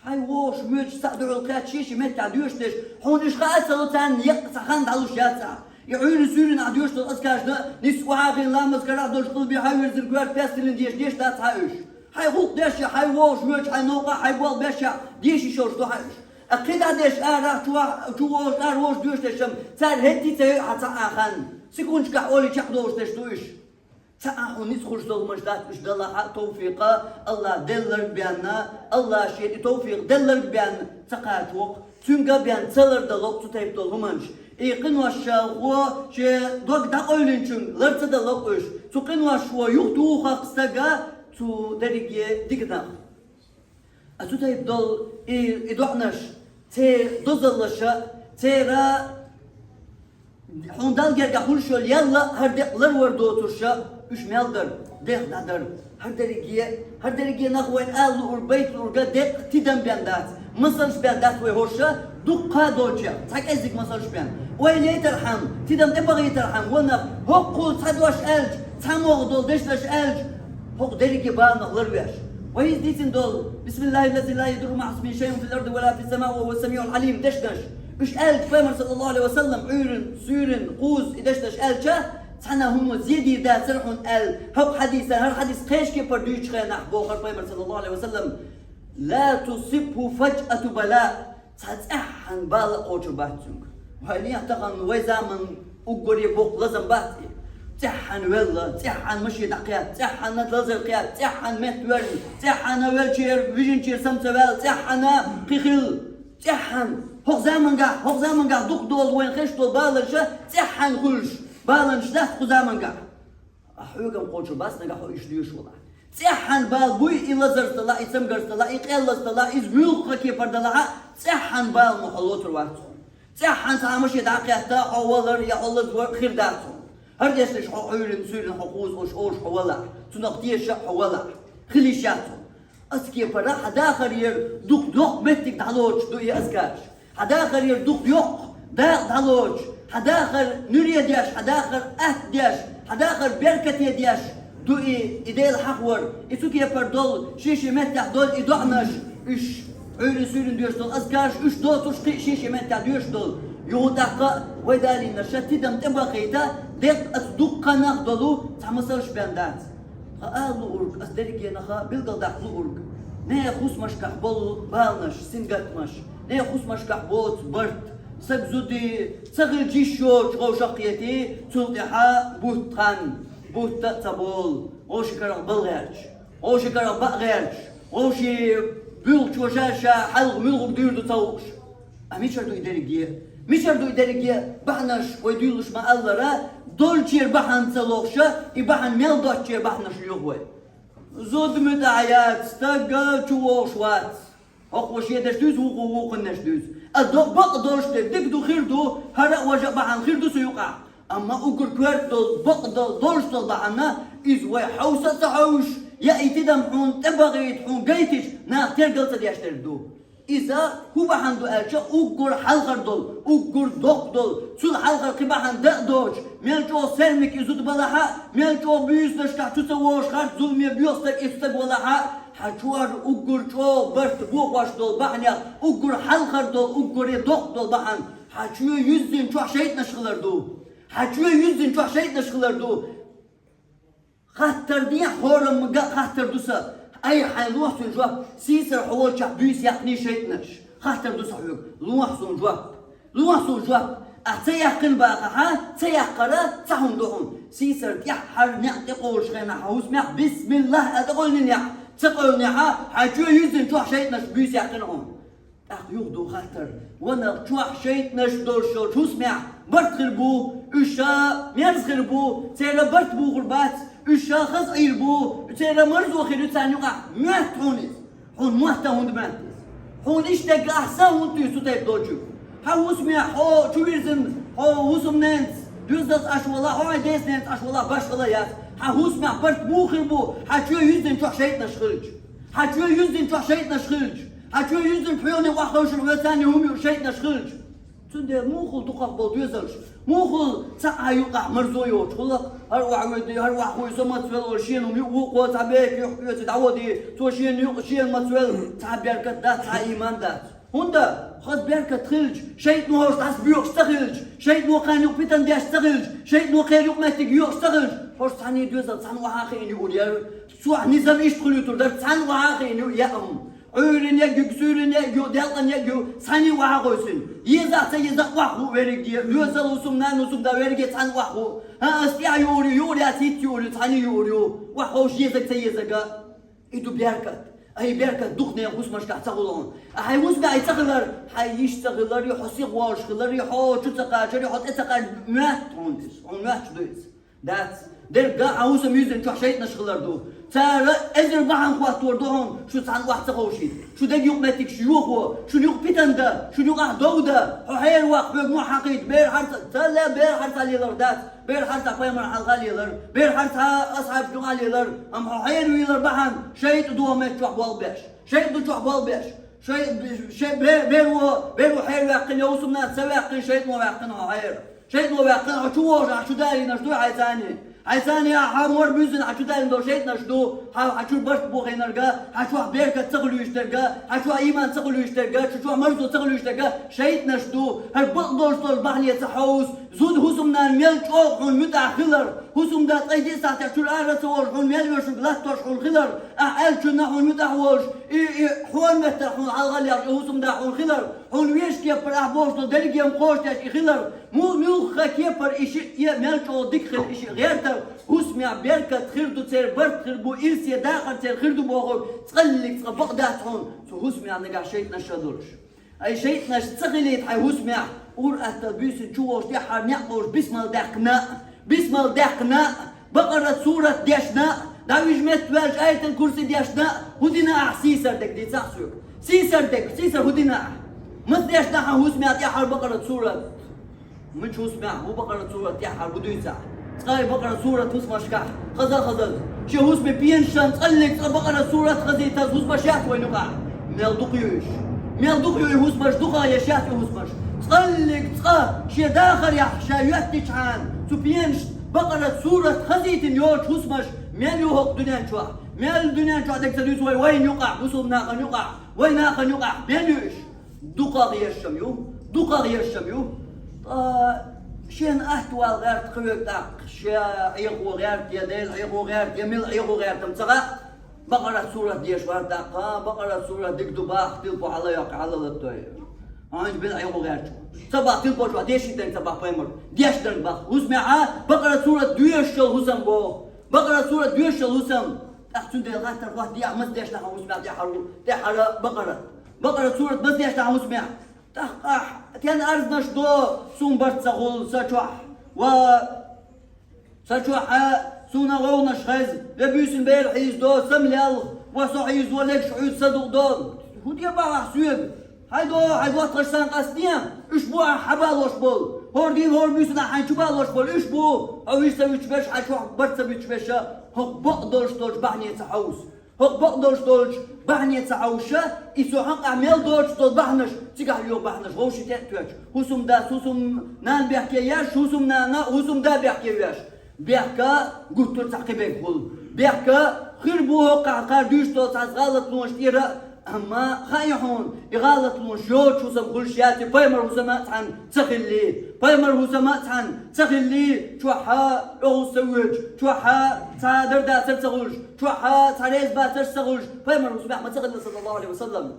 хьайн вогӀуш воьдуш цхьаъ дуьхьал кхетта шен-шен меттехь доьшуш дерш, хьуна уьш хаа ца ло, царна еккъа цхьа хан дӀалуш яц ахь. И Ӏуьйранна-суьйранна ахь доьшуш долу азкарашна, нисса охьа а хиъна, ламаз карахь а долуш, къилбехьа а вирзина, коьрта пестилина деша деш дац хьан уьш. Хьайн гӀуллакх деш а, хьайн вогӀуш воьдуш, хьайн новкъа, хьайн болх беш а, деша йиш йолуш ду хьан уьш. Ткъа кхидӀа дерш арахь, чу вах-, чу вогӀуш, ара вогӀуш доьшуш дерш-м, цара хӀетте а ца йойу хьан цхьа а хан. Секундашкахь олий чекхдолуш дерш ду уьш. Цхьа а хьуна ницкъ хуьлуш долу хӀуманаш дац уьш, делахь а товфикъ АллахӀа делларг бен, АллахӀа шена и товфикъ делларг бен ца кхачо-кх, цуьнга бен ца лардало-кх цу тайпа долу хӀуманаш. И къиношхо шен дог дӀакъевлинчуьнга лар ца дало-кх уьш, цу къиношхо юхатуху-кх стага цу дерриге диканах. А цу тайпа долу и, и доӀанаш, церан дозаллаша, церан хьуна Далла гергахь хуьлуш йолу ял а, хӀара декъа ларвар доцурш а, уьш мел дара, декъа дӀадара. ХӀара дерриге, хӀара дерриге нах вайна ала луург, байта луург а декъа тидам бен дац, масалш бен дац вай хӀорш а, дуккха а долчех, цхьа кӀеззиг масалш бен. Ойла яйтархьама, тидам тӀебахийтархьама, ванах, хӀокхул цхьа дош аьлча, цхьа могӀа долу дешнаш аьлча, хӀокху дерриге баланах ларвеш. Вай иза дийцина долу: «Бисмиллахиллази ла ядурру маӀасмихи шайъун фил арди ва ла фис самаи ва хӀуа самиъул Ӏалим» дешнаш. Уьш аьлча, Пайхамар, саллаллаху Ӏалайхи ва саллам, Ӏуьйранна, суьйранна, кхузза и дешнаш аьлча, цхьана хӀума зен дийр дацара хьуна аьлла, хӀокху хьадисана, хӀара хьадис кхечу кепара дуьйцучу хенахь бохура Пайхамар, саллаллаху Ӏалайхи ва саллам: «Ла тусибху фаджъату бала». Цхьа цӀеххьана бала а кхочур бац цуьнга. Вай нехан тахана, вай заман уггаре боккха лазам бац и. ЦӀеххьана велла, цӀеххьана машен дӀакхетта, цӀеххьана лазар кхетта, цӀеххьана метта воьжна, цӀеххьана велчера, вижинчера сам ца ваьлла, цӀеххьана кхин хилла, цӀеххьана. ХӀокху замангахь, хӀокху замангахь дукха долу вайна хезаш долу баланаш а цӀеххьана хуьлуш, баланаш дац кху замангахь. А хьоьгам кхочур бац нагахь хьо уьш доьшуш валахь. ЦӀеххьана бала буй и лазарца делахь, и цамгарца делахь, и къеллазца делахь, иза муьлхха кепара делахь а, цӀеххьана бала ма хьо лоцур вац хьуна. ЦӀеххьана цхьа машен дӀакхетта, хьо валар я хьо лазвар хир дац хьуна. ХӀара дешнаш хьо Ӏуьйранна, суьйранна, хьо кхузза олуш, олуш хьо валахь, цунах тешаш а хьо валахь, хила йиш яц хьуна. Оцу кепара хьан дахарера дукха йоккха меттиг дӀалоцуш ду и азкараш. Хьан дахарера дукха йоккха дакъа дӀалоцуш, хьан дахар нуьре деш, хьан дахар атта деш, хьан дахар беркате деш ду и, и Дела хьахавар, и цу кепара долу, шен-шен меттехь долу и доӀанаш, уьш Ӏуьйранна, суьйранна доьшуш долу азкараш, уьш доцурш кхин а шен-шен меттехь доьшуш долу. Юха тӀаккха вай далийнарш а тидам тӀебахийта, деккъа оцу дуккханах долу цхьа масалш бен дац. Ткъа ала луург, ас дерриге наха билгалдаккха луург: нехан хӀусамашкахь болу баланаш, сингаттамаш, нехан хӀусамашкахь боцу барт, стаг зуда ца хилча йиш йоцуш вовшах а кхетий, цул тӀаьхьа бутт хан, бутт а ца болу, вовшийн карах бала гӀерташ, вовшийн карах баа гӀерташ, вовшийн буьлхачо ша-ша хьалха муьлхарг дуьйр ду ца хууш. А мичара ду и дерриге? Мичара ду и дерриге? Бахьанаш вай дуьйлалуш ма-аллара, долчера бахьана ца лохуша, и бахьана мел доцчера бахьанаш лоьху вай. Зуда муьтӀахь яц, стаг чу вогӀуш вац. ХӀокхо шен деш дуьйцу, вукхо вукхун деш дуьйцу. А до-, бакъ долуш дерг дика ду, хир ду, хӀара а важа а бахьана хир ду цу юкъахь. Амма уггар коьрта долу, бакъ долу, долуш долу бахьана, иза вай хьовса а ца хьовсуш, я и тидам хьуна тӀебахийта, хьуна гайтича, наха тергал ца деш дерг ду. Иза хӀун бахьана ду аьлча, уггар хьалхара долу, уггар доккха долу, цул хьалхара кхин бахьана дан а доцуш, мел чӀогӀа сермик и зуда балахь а, мел чӀогӀа буьйсанашкахь чу ца вогӀуш харц зуламе боьха стаг и стаг валахь а, хьан чу ара уггар чӀогӀа барт бохош долу бахьанех, уггар хьалхара долу, уггаре доккха долу бахьана, хьан чоь юьззина чохь шайтӀанаш хилар ду. Хьан чоь юьззина чохь шайтӀанаш хилар ду. Хаттар дехьа, хӀораммага а хаттар ду сан. Айхьа хьайн лохьа цуьнан жоп, сийсара хьо волчохь буьйса яьккхиний шайтӀанаш. Хаттар ду сан хьоьга. Лохьа суна жоп. Лохьа суна жоп. Ахь ца яьккхина бахахьа, ца яккхара цхьа хӀума ду хьуна. Сийсара тӀаьххьара некъ тӀекъовлуш хенахь хьан хӀусамехь бисмиллахӀ аьлла тӀекъевлинехь, ца къевлинехьа, хьан чоь юьззина чохь шайтӀанаш буьйса яьккхина хьуна. ТӀаккха юха ду хаттар. Ванах чохь шайтӀанаш долуш йолчу хӀусамехь барт хир бу, уьш ша мерза хир бу, церан барт бухур бац, уьш ша хаза Ӏийр бу, церан марзо хир ю царна юкъахь. Моьтту хьуна иза? Хьуна мотта хӀунда моьтту иза? Хьуна иштта дерг ахь сан хӀунда туьйсу цу тайпа долчуьнга? Хьан хӀусамехь хьо чу вирзина, хьо хӀусам ненца доьзалц Ӏаш вала, хьо хьайн дес ненца Ӏаш вала, башхала яц. Хьан хӀусамехь барт муха хир бу, хьан чоь юьззина чохь шайтӀанаш хилча? Хьан чоь юьззина чохь шайтӀанаш хилча? Хьан чоь юьззина пхьоьгӀане охьахевшина хьоьца царна хӀума ю шайтӀанаш хилча? Цундела муха хул дукхах болу доьзалш? Муха хул цхьа а юкъахь марзо йоцуш хӀуллакх, хӀара охьавоьду, хӀара охьахуй, со мацвелла олу шена хӀума ю, вукхо цхьа бека юххе оьций дӀаводи, цо шена юкъа шена мацвелла, цхьа беркат дац, цхьа ийман дац. ХӀунда? Хаза беркат хилча, шайтӀано хӀорш дӀасабоькъуш ца хилча, шайтӀано кхарна юкъа питана деш ца хилча, шайтӀано кхеран юкъаметтиг йоькъуш ца хилча, хӀорш цхьаьний доьзал цхьаьна охьа а хиъна юур яра. Чохь низам иштта хуьлуьйтур дара, цхьаьна охьа а хиъна ю яа хӀума. Ӏуьйранна а гуьгу, суьйранна а гу, делкъанна а гу, цхьаьний охьа а гӀойсина. Еза а ца еза а охьахуу верриге, доьзал, хӀусамнана, хӀусамда верриге цхьаьна охьахуу. ХӀан, ас тӀаьхьа юур ю, юур яц, хӀитта юур ю, цхьаьний юур ю. Охьаховш езаг ца езага. И ду беркат. Ай, беркат дукха нехан хӀусамашкахь ца хуьлу хьуна. А хьайн хӀусамехь ца хилар, хьайн йиш ца хилар, и хьо сиха волуш хилар, и хьо чу ца кхачар, и хьо тӀе ца кхачар, моьтту хьуна иза, хьуна моьттуш ду иза? Дац. Дерриг а хьан хӀусам юьззина чохь шайтӀанаш хилар ду. Цара эзар бахьана хӀоттор ду хьуна, шу цхьаьна охьа ца ховшийта. Шу деган юкъаметтигаш йохо, шуна юкъа питана дан, шуна юкъахь дов дан, хьо хьераваккха, хьоьга мохь хьакхийта, бер хьарца, ца ле, бер хьарца лелар дац. Бер хьарца пайхамарна хьалха лелар, бер хьарца асхьабашна юкъа лелар, амма хьо хьеравийлар бахьана шайтӀа ду хьо меттачохь болх беш. ШайтӀа ду чохь болх беш. Шай-, шай-, бе-, беро, беро хьераваьккхина, я хӀусамнана ца ваьккхина, шайтӀано ваьккхина хьо хьера. ШайтӀано ваьккхина, хьо чу вожа, ахь чу далийнарш ду хьайцани. Хьайцани ахь хьан мор буьззина, хьан чу далийна долу шайтӀанаш ду, хьан, хьан чу барт бохийнарга, хьан чохь беркат ца хуьлуьйтуш дерга, хьан чохь ийман ца хуьлуьйтуш дерга, чу чохь марзо ца хуьлуьйтуш дерга, шайтӀанаш ду, хӀара бакъдолуш долу бахьане ца хьовса, зуда хӀусамнана мел чӀогӀа хьуна муьтӀахь хилар, хӀусамда ткъе диъ сахьтехь чуьра ара ца волуш, хьуна мел оьшург латтош хьуна хилар, ахь аьллачунна хьуна муьтӀахь волуш, и, и хьуна меттара хьуна хьалхаллехь, и хӀусамда хьуна хилар, хьуна вешан кепара ахь бохуш долу дерриге а кхочушдеш и хилар, му-, муьлхха кепара и шиъ а мел чӀогӀа дика хила, и шиъ гӀертар, хӀусамехь беркат хир ду, церан барт хир бу, ирсе дакъар церан хир ду бохург, цкъа а, цкъа бакъ дац хьуна, цу хӀусамехь нагахь шайтӀанаш ша долуш. Ай, шайтӀанаш ца хилийта хьайн хӀусамехь, ур-атталла буьйсанна чу вогӀуш, тӀаьххьара некъ бовлуш, бисмал даьккхина а, бисмал даьккхина а, Бакъарат сурат дешна а, дӀавижа метта ваьлча, Аятал-Курси дешна а, хӀун дина ахь, сийсар дерг дийцахь соьга? Сийсар дерг, сийсар хӀун дина ахь? Маца дешна хьан хӀусамехь тӀаьххьара Бакъарат сурат? Мича хӀусамехь ву Бакъарат сурат тӀаьххьара, хӀун дуьйцу ахь? Цкъа и Бакъарат сурат хӀусамашкахь хаза а хазалц. Шен хӀусаме пенашна цкъа а, цкъа Бакъарат сурат хазийтаза хӀусамаш яц вайна юкъахь? Мел дукха ю уьш? Мел дукха ю и хӀусамаш, дукха еш яц и хӀусамаш? Цкъа а, цкъа шен дахарехь ша йоьттичхьана, цу пенашна Бакъарат сурат хазийтина йоцу хӀусамаш мел ю хӀокху дуьнен чохь? Мел дуьнен чохь дерг ца дуьйцу вай, вайна юкъахь, бусулба нахана юкъахь, вай нахана юкъахь мел ю уьш? Дукхах ешшам ю, дукхах ешшам ю. Ткъа шен атта вала гӀерта хьоьга тӀаккха, шен Ӏехо гӀерта, я Делан Ӏехо гӀерта, я мила Ӏехо гӀерта-м ца хаьа, Бакъарат сурат деш вара тӀаккха, Бакъарат сурат дика ду бахьа, тилпо хьала йоккху, хьала латтой. Хьайна мила Ӏехо гӀерта чу. Ца бахьа тилпо чохь дешийтарг, ца бахьа пайхамар дешдарг бахьа. ХӀусамехьа Бакъарат сурат доьшуш йолу хӀусам боху. Бакъарат сурат доьшуш йолу хӀусам. ТӀаккха цундела хаттар хӀоттае ахь, маца дешна хьан хӀусамехь тӀаьххьара, тӀаьххьара Бакъарат? Бакъарат сурат маца дешна хьан хӀусамехь? ТӀаккха ахь, тен арзнаш до, суна барт ца хуьлу, сан чохь, ва сан чохь а, суна гӀовгӀанаш хеза, ве буьйсанна бер хьийзадо, сан лелха, ва со хьийзаво, легаш хьуьйцу, сан дукъ до. ХӀун де бахьа ахь соьга? Хьайн до, хьайн доттагӀаш санна къастаде, уьш бу ахь хьан балош болу. ХӀора дийнахь, хӀора буьйсанна хьайн чу балош болу, уьш бу. Хьо вуьш ца вуьтуш берш, хьайн чохь барт ца буьтуш берш, хӀокху бакъдолуш долчу бахьане ца хьовса. ХӀокху бакъдолуш долчу бахьане ца хьовша, и со хьан къахь мел доцуш долу бахьанаш, цигахь йогӀу бахьанаш, вовшийн тӀе а тоьттуш. ХӀусамда, хӀусамнана бехке еш, хӀусамнана, хӀусамда бехке веш. Бехка гуттар а цхьа кхиберг хуьлу. Бехка хир бу хӀокхахь кхара дуьйш долу цхьацца гӀалатлонаш тӀера, амма хаьа хьуна, и гӀалатлонаш йоцуш хӀусам хуьлуш яц, и пайхамар хӀусам а цхьаьна ца хилли, пайхамар хӀусам а цхьаьна ца хилли, чохь а оьгӀаз ца воьдуш, чохь а цхьа дар дацар ца хуьлуш, чохь а цхьа реза бацарш ца хуьлуш, пайхамар хӀусамехь ма ца хилла, саллаллаху Ӏалайхи ва саллам.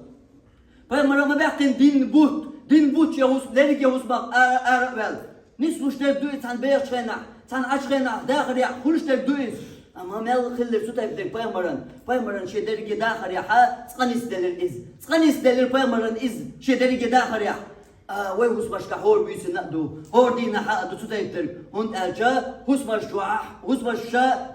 Пайхамара ма баьккхина дин бутт, дин бутт шен хӀусам, лерриге хӀусамах ара, ара а ваьлла. Нислуш дерг ду иза цхьана бехачу хенахь, цхьана Ӏачу хенахь, дахарехь хуьлуш дерг ду иза. Амма мел хиллар цу тайпа дерг пайхамаран? Пайхамаран шен дерриге дахарехьа цкъа нисделира из. Цкъа нисделира пайхамаран из шен дерриге дахарехь. А, вай хӀусамашка хӀора буьйсанна а ду, хӀора дийнахьа а ду цу тайпа дерг. ХӀунда аьлча хӀусамаш чохь, хӀусамаш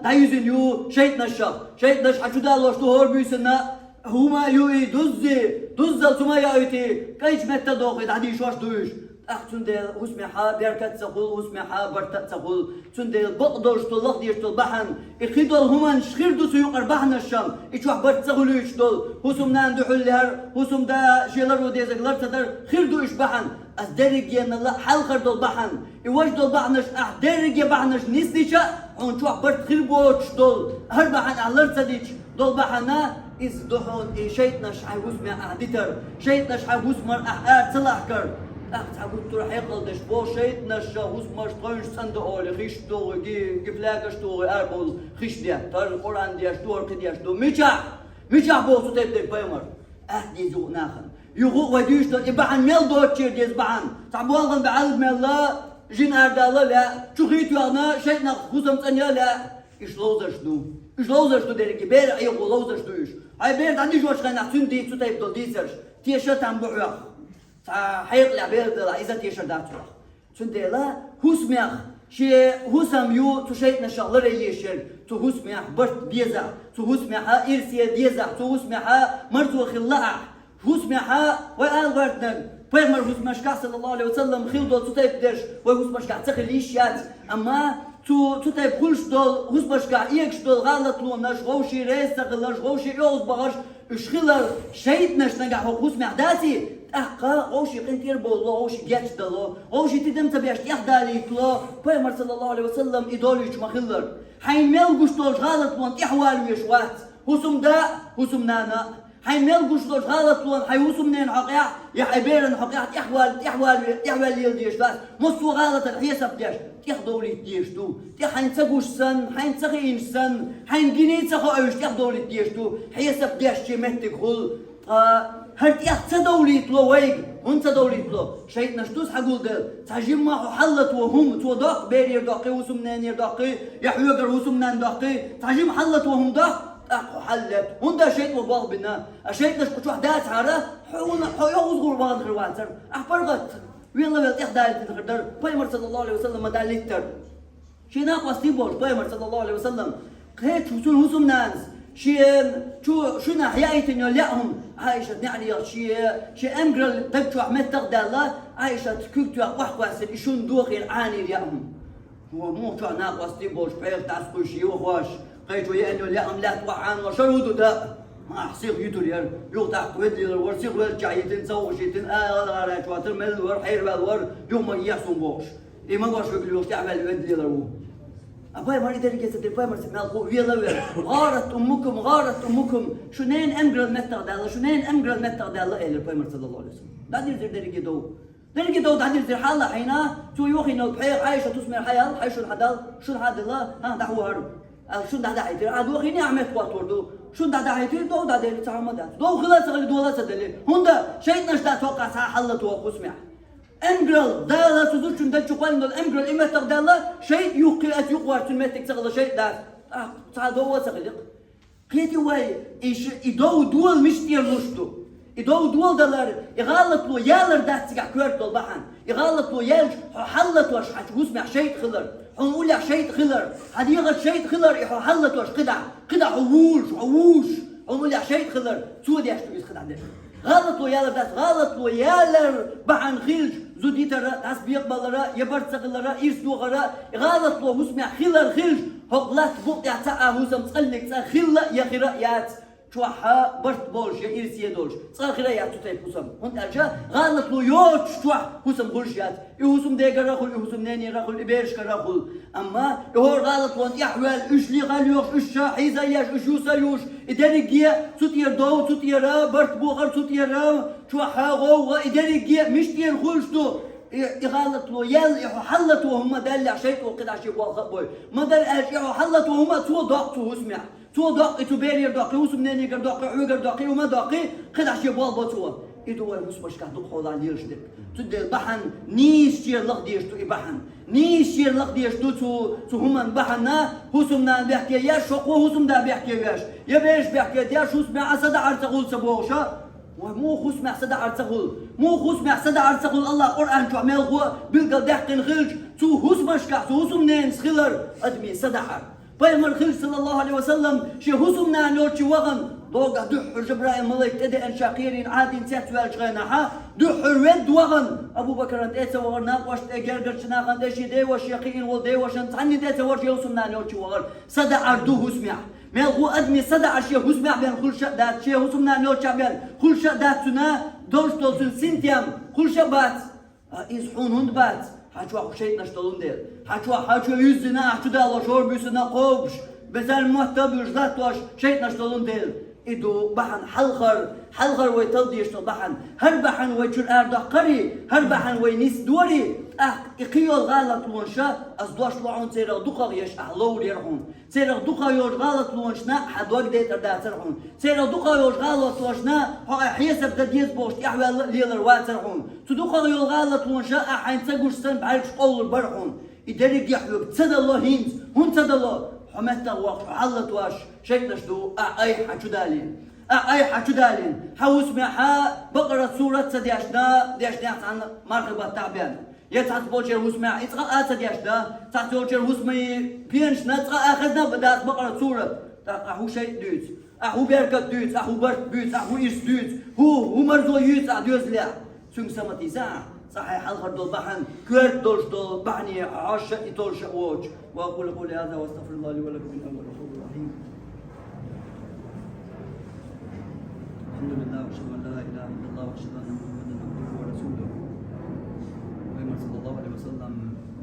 дӀаюьзина ю шайтӀанашах. ШайтӀанаш хьан чу далош ду хӀора буьйсанна а, хӀума а ю и дуззи, дуззал цу ма яуьйтий, кӀайчу метта а дохий дӀадийшош ду уьш. ТӀаккха цундела хӀусамехьа беркат а ца хуьлу, хӀусамехьа барт а ца хуьлу. Цундела бакъдолуш долу, лахдеш долу бахьана, и кхидолу хӀуманаш хир ду цу юкъара бахьанашшам, и чохь барт ца хуьлуьйтуш долу, хӀусамнана дуьхьал лер, хӀусамда шен ларван дезарг лар ца дар, хир ду уьш бахьана. Ас дерригенал а хьалхара долу бахьана, и важа долу бахьанаш, ахь дерриге бахьанаш нисдича а, хьуна чохь барт хир боцуш долу, хӀара бахьана ахь лар ца дича долу бахьана, иза ду хьуна и шайтӀанаш хьайн хӀусаме ахь дитар, шайтӀанаш хьайн хӀусамара ахь ара ца лахкар. ТӀаккха цхьа гуттара а хьекъал деш бо шайтӀанаш, хӀусамаш тхойнаш цӀандо олий, хиш а тухий, ги-, гифлягаш а тухий, арабовла хиш а деттар, Къуръан деш ду, хӀара кхин деш ду. Мичахь? Мичахь боху цу тайпа дерг пайхамар? Атта деза юха нахана. Юха а вай дуьйцуш долу и бахьана мел доцучуьра деза бахьана. Цхьа болх бан баьлла мелла, жин арадала а лаьа, чу хи тоьхна шайтӀанах хӀусам цӀанъян а лаьа. Уьш ловзарш ду. Уьш ловзарш ду дерриге, бер Ӏехо ловзарш ду уьш. Хьайн бер дӀадижочу хенахь цуьнан дийца цу тайпа долу дийцарш. Теша там бу хьох. Цхьа хьекъалехь бер далахь, иза тешар дац хьох. Цундела хӀусамех шен хӀусам ю цу шайтӀанашах ларъян езаш ерг, цу хӀусамехь барт безахь, цу хӀусамехьа ирсе дезахь, цу хӀусамехьа марзо хилла ахь. ХӀусамехьа вай ала гӀоьртинарг, пайхамар хӀусамашкахь, саллаллаху алейхи ва саллям, хилла долу цу тайпа дерш вай хӀусамашкахь ца хила йиш яц. Амма цу, цу тайпа хуьлуш долу, хӀусамашкахь эгаш долу гӀалатлонаш, вовшийн реза ца хиларш, вовшийн оьгӀаз бахарш, уьш хилар шайтӀанаш нагахь хӀокху хӀусамехь даций, тӀаккха вовшийн къинтӀера болало, вовшийн гечдало, вовшийн тидам ца беш тӀехдалийтало, пайхамар, саллаллаху алейхи ва саллям, и долуьйтуш ма-хиллара. Хьайна мел гуш долчу гӀалатлонна тӀаьхьавала везаш вац хӀусамда а, хӀусамнана а. Хьайн мел гуш долчу гӀалатлонна хьайн хӀусамненан хьокъехь я хьайн беран хьокъехь тӀаьхьавала, тӀаьхьавала, тӀаьхьаваьлла лела дезаш дац. Массо а гӀалатах хьесап деш, тӀехдовлийта дезаш ду. ТӀе хьайна ца гуш санна, хьайна ца хиънаш санна, хьайна гиний ца хоуьйтуш тӀехдовлийта дезаш ду. Хьесап деш шен меттиг хуьлу. Ткъа хӀара тӀех ца довлийтало вайга. ХӀунда ца довлийтало? ШайтӀанаш ду иза хьагулделла. Цхьа жимма хьо хьаллато хӀума, цо доккху, берера доккхий, хӀусамненера доккхий, я хьоьгара хӀусамнанна доккхий, цхьа жимма хьаллато хӀума доккху, тӀаккха хьо хьаллетта. ХӀунда шайтӀано болх бина? А шайтӀанаш кху чохь дацахьара, хьо вуна, хьо йовза гӀур вахана хир вацара. Ахь паргӀат, велла-велла тӀехдалийтина хир дара, пайхамар, саллаллаху алейхи ва саллям, ма даллийтара. Шен накъостий болчу пайхамар, саллаллаху алейхи ва саллям, кхечу цуьнан хӀусамнанас шен чу шинахь яийтина йолу яа хӀума, Ӏайшат неӀарехь шен, шен эмгаралла даг чохь меттах а даьлла, Ӏайшат куьг тоьхна охьакхоьссина и шуна дохийна Ӏанийра яа хӀума. Ва муха чохь накъостий болчу пхьегӀа дӀасакхуьйсуш йохош, кхечо яа йолу яа хӀума лаьтта охьа Ӏано шар хӀун ду дан? Ма ахь сиха йитур яра, юха тӀаккха ведда лелар вара, сиха веллачохь йитина, ца хууш йитина, ала гӀарачо тара мелла вара, хьераваьлла вара, юха ма ехьа суна бохуш. И магош вегал йолуш тӀаьхьаваьлла ведда лелар ву. А пайхамар и дерриге ца дира, пайхамар ца мел кху вела а вела. ГӀарат уммукум, гӀарат уммукум. Шу ненан эмгаралла меттах даьлла, шу ненан эмгаралла меттах даьлла, элира пайхамар, саллаллаху алейхи ва саллям. ДӀадирзира дерриге дов. Дерриге дов дӀадирзира хьалла хьайна, цо йохийна йолу пхьегӀа Ӏайшат хӀусамера хьаяьлла, хьай шуна хьадала, шуна хьадала, хьан дӀахӀу хӀара. Аьлла, шуна дӀадахьийтира, ахь дохийна ахь меттахӀоттор ду. Шуна дӀадахьийтира, дов дӀаделира, цхьа хӀума а дац. Дов хила а ца хили, дола а ца делли. ХӀунда шайтӀанаш дац хӀокху хьаллато хӀусамехь. Эмгаралла, Дала цу зудчунна даг чу кхоьллина долу эмгаралла и меттах даьлла, шайтӀа юххе аса юкъаварчун меттиг ца хилла шайтӀа дац. ТӀаккха цхьа дов а ца хилира. Кхетий вай, и ш-, и дов дола мича тӀера луш ду? И дов дола далар, и гӀалатло ялар дац цигахь коьрта долу бахьана. И гӀалатло яьлча, хьо хьаллатош хьан хӀусамехь шайтӀа хилар, хьуна уллехь шайтӀа хилар, хьан дегӀаца шайтӀа хилар, и хьо хьаллатош кхидӀа, кхидӀа хьо вуьйлуш, хьо вуьйлуш, хьуна уллехь шайтӀа хилар, цо деш ду иза кхидӀа деш. ГӀалатло ялар дац, гӀалатло ялар бахьана хилча, зуда йитара, дӀасабекъабалара, я барт ца хилара, ирс дохара, гӀалатло хӀусамехь хилар хилча, хӀокху латта букъ тӀехь цхьа а хӀусам цкъа а, цкъа хила а, я хира а яц. Чохь барт болуш, я ирсе долуш, цкъа а хира а яц цу тайпа хӀусам. ХӀунда аьлча гӀалатло йоцуш чохь хӀусам хуьлуш яц. И хӀусамдегара а хуьлу, и хӀусамненера а хуьлу, и берашкара а хуьлу. Амма и хӀора гӀалатлонна тӀаьхьаваьлла, уьш леха а лоьхуш, уьш ша хьийза а еш, уьш юса а юуш, и дерриге а цу тӀера дов, цу тӀера барт бохар, цу тӀера чохь гӀовгӀа, и дерриге а мича тӀера хуьлуш ду? И, и гӀалатло яьлла, и хьо хьаллато хӀума даьллехь, шайтӀа кхидӀа шен болх а бой. Ма-дарра аьлча, и хьо хьаллато хӀума цо доккху цу хӀусамехь. Цо доккхий, цу берера доккхий, хӀусамненигара доккхий, хьоьгара доккхий, хӀума доккхий, кхидӀа шен болх бо цо. И ду вай хӀусамашкахь дукха хьолахь лелаш дерг. Цундела бахьана нийсачера лаха дезаш ду и бахьана. Нийсачера лаха дезаш ду цу, цу хӀуманна бахьана, хӀусамнана бехке еш, шокхо хӀусамда бехке веш. Я бераш бехке деш, хӀусамехь а садаӀар ца хуьлу ца бохуш а. Вай муха хӀусамехь садаӀар ца хуьлу? Муха хӀусамехь садаӀар ца хуьлу? АллахӀа Къуръан чохь мелхо билггал даьккхина хилча, цу хӀусамашкахь, цу хӀусамненца хилар адамийн садаӀар. Пайхамар хилча, саллаллаху Ӏалайхи ва саллам, шен хӀусамнана йолчу вахана, догахь дуьххьара Жабраил малайк тӀедеана ша кхерийна Ӏадийна цецваьллачу хенахьа, дуьххьара ведда вахана, Абу Бакаран тӀе ца вахара, накъошна тӀе, гергарчу нахана тӀе, шен девашан, кхиийна волу девашан, цхьаннан тӀе ца вахара, шен хӀусамнана йолчу вахара. СадаӀар ду хӀусамехь. Мелхо адамийн садаӀар шен хӀусамехь бен хуьлуш а дац, шен хӀусамнана йолчохь бен хуьлуш а дац цуьнан, долуш долу цуьнан синтем хуьлуш а бац. А иза хьуна хӀунда бац? Хьан чохь шайтӀанаш долун дела. Хьан чохь, хьан чу юьззина, ахь чу далош, хӀора буьйсанна кхобуш, бесарна мотт а буьйш, латтош шайтӀанаш долун дела. И ду бахьана хьалхар, хьалхар вай талла дезаш долу бахьана. ХӀара бахьана вай чуьра арадоккхури, хӀара бахьана вай нисдори, тӀаккха и кхин йолу гӀалатлонаш а, ас дош ло хьуна, церан дукхах еш ахь ловр яра хьуна. Церан дукха йолчу гӀалатлонашна хьан дог дайтар дацара хьуна. Церан дукха йолчу гӀалатлонашна хьо ахь хьесап дан деза бохуш тӀаьхьаваьлла а лелар вацара хьуна. Цу дукха йолу гӀалатлонаша ахь хьайна ца гуш санна бӀаьргаш къовлур бара хьуна. И дерриге хьоьга ца дало хӀинца, хӀунда ца дало? Хьо меттах воккхуш, хьо хьаллатош шайтӀанаш ду, ахь айхьа хьан чу далийна. Ахь айхьа хьан чу далийна. Хьан хӀусамехьа Бакъарат сурат ца дешна, дешнехь цхьанна мархи баттахь бен. Я цхьацца болчеран хӀусамехь и цкъа а ца дешна, цхьацца йолчеран хӀусамийн пенашна цкъа а хезна а дац Бакъарат сурат. ТӀаккха ахь хӀун шайтӀа дуьйцу, ахь хӀун беркат дуьйцу, ахь хӀун барт буьйцу, ахь хӀун ирс дуьйцу, хӀун, хӀун марзо юьйцу ахь доьзалехь? Цуьнга саматийса ахь, цкъа хьайн хьалхар долу бахьана, коьрта долуш долу бахьане хьоьжуш а, и толлуш а воцуш. وأقول قولي هذا وأستغفر الله لي ولكم إنه هو الغفور الرحيم. الحمد لله، وأشهد أن لا إله إلا الله، وأشهد أن محمدا عبده ورسوله. Пайхамар, саллаллаху Ӏалайхи ва саллам,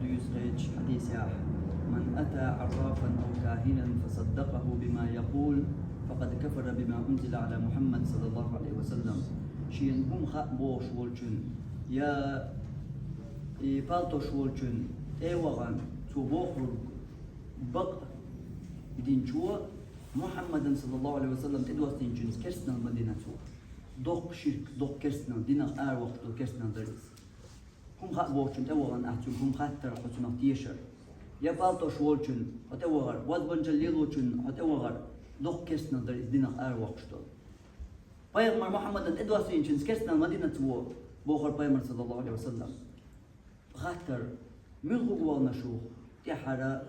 дуьйцу кхечу хьадисехь: من أتى عرافا أو كاهنا فصدقه بما يقول فقد كفر بما أنزل على محمد صلى الله عليه وسلم. Шена хӀума хаьа бохуш волчун, я и палтош волчун тӀе а вахана, цо бохург бакъ динчо, Мухьаммадан, саллаллаху Ӏалайхи ва саллам, тӀедоссийначуьнца керстанал ма дина цо. Доккха ширк, доккха керстанал, динах аравоккхуш долу керстанал дара иза. ХӀума хаьа бохучун тӀе вахана ахь цуьнга хӀума хаттар, хьо цунах тешар. Я палтош волчун хьо тӀе вахар, бозбанчалла лелочун хьо тӀе вахар, доккха керстанал дара иза, динах аравоккхуш долу. Пайхамар Мухьаммадан тӀедоссийначуьнца керстанал ма дина цо, бохура Пайхамар, саллаллаху Ӏалайхи ва саллам. Хаттар: муьлха хӀума вахана шу тӀаьхьара,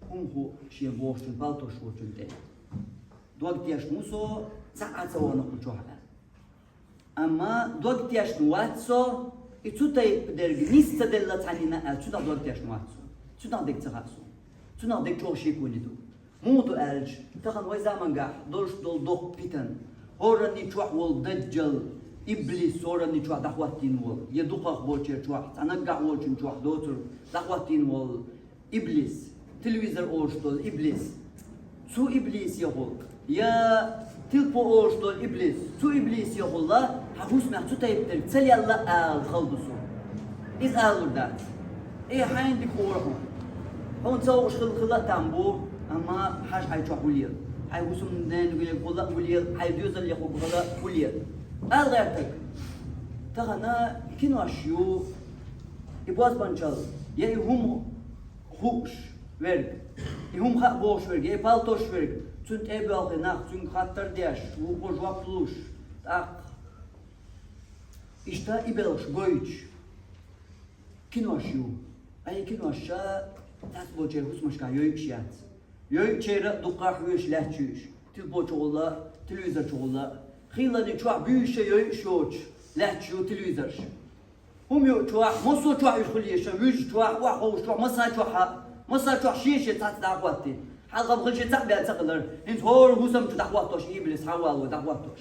хӀума хуу шен бохучун, палтош волчун тӀе? Дог тешна ву со, цхьа а ца вахана кху чохь аьлла. Амма дог тешна вац со, и цу тайпа дерг нис ца делла цхьаннина аьлла, цунах дог тешна вац со. Цунах дерг ца хаьа суна. Цунах дерг чӀогӀа шеконе ду. Муха ду аьлча, тахана вай замангахь долуш долу доккха питан, хӀоранний чохь волу даджал, иблис, хӀоранний чохь дӀахӀоттийна волу, я дукхах болчеран чохь, цхьа наггахь волчун чохь доцург дӀахӀоттийна волу иблис, телевизор олуш долу иблис, цу иблис яхула, я телефон олуш долу иблис, цу иблис яхула, хьан хӀусамехь цу тайпа дерг ца лелла ала хала ду суна. Иза алалур дац. Э, хьайна дика гӀора хьуна. Хьуна ца хууш хила, хила а там бу, амма хьажа хьайн чохь хӀун лела. Хьайн хӀусамненан гӀулла а хӀун лела, хьайн доьзал яхург хила а хӀун лела. Ала гӀертарг. Тахана кинош ю, и бозбанчалла, я и хӀума хууш верг, и хӀума хаьа бохуш верг, я и палтош верг, цуьнан тӀе а боьлхий нах, цуьнга хаттар деш, вукхо жоп луш, тӀаккха иштта и белхаш гойтуш. Кинош ю. Ткъа и кинош ша цхьацболчеран хӀусамашкахь йойуш яц. Йойучеран а дуккха хьоьжуш лаьтташ ю уьш. Телефон чухула, телевизор чухула. Хийланний чохь буьйша йойуш йоцуш лаьтташ ю телевизорш. ХӀума юучохь, массо а чохь уьш хуьлу еза, вуьжучохь, охьаховшучохь, массачохь а, массачохь шен-шен цхьацца дӀахӀоттий. Хьалха-м хила шен цхьаъ бен ца хилар, хӀинца хӀора хӀусам чу дӀахӀоттош, иблис хьан вало дӀахӀоттош.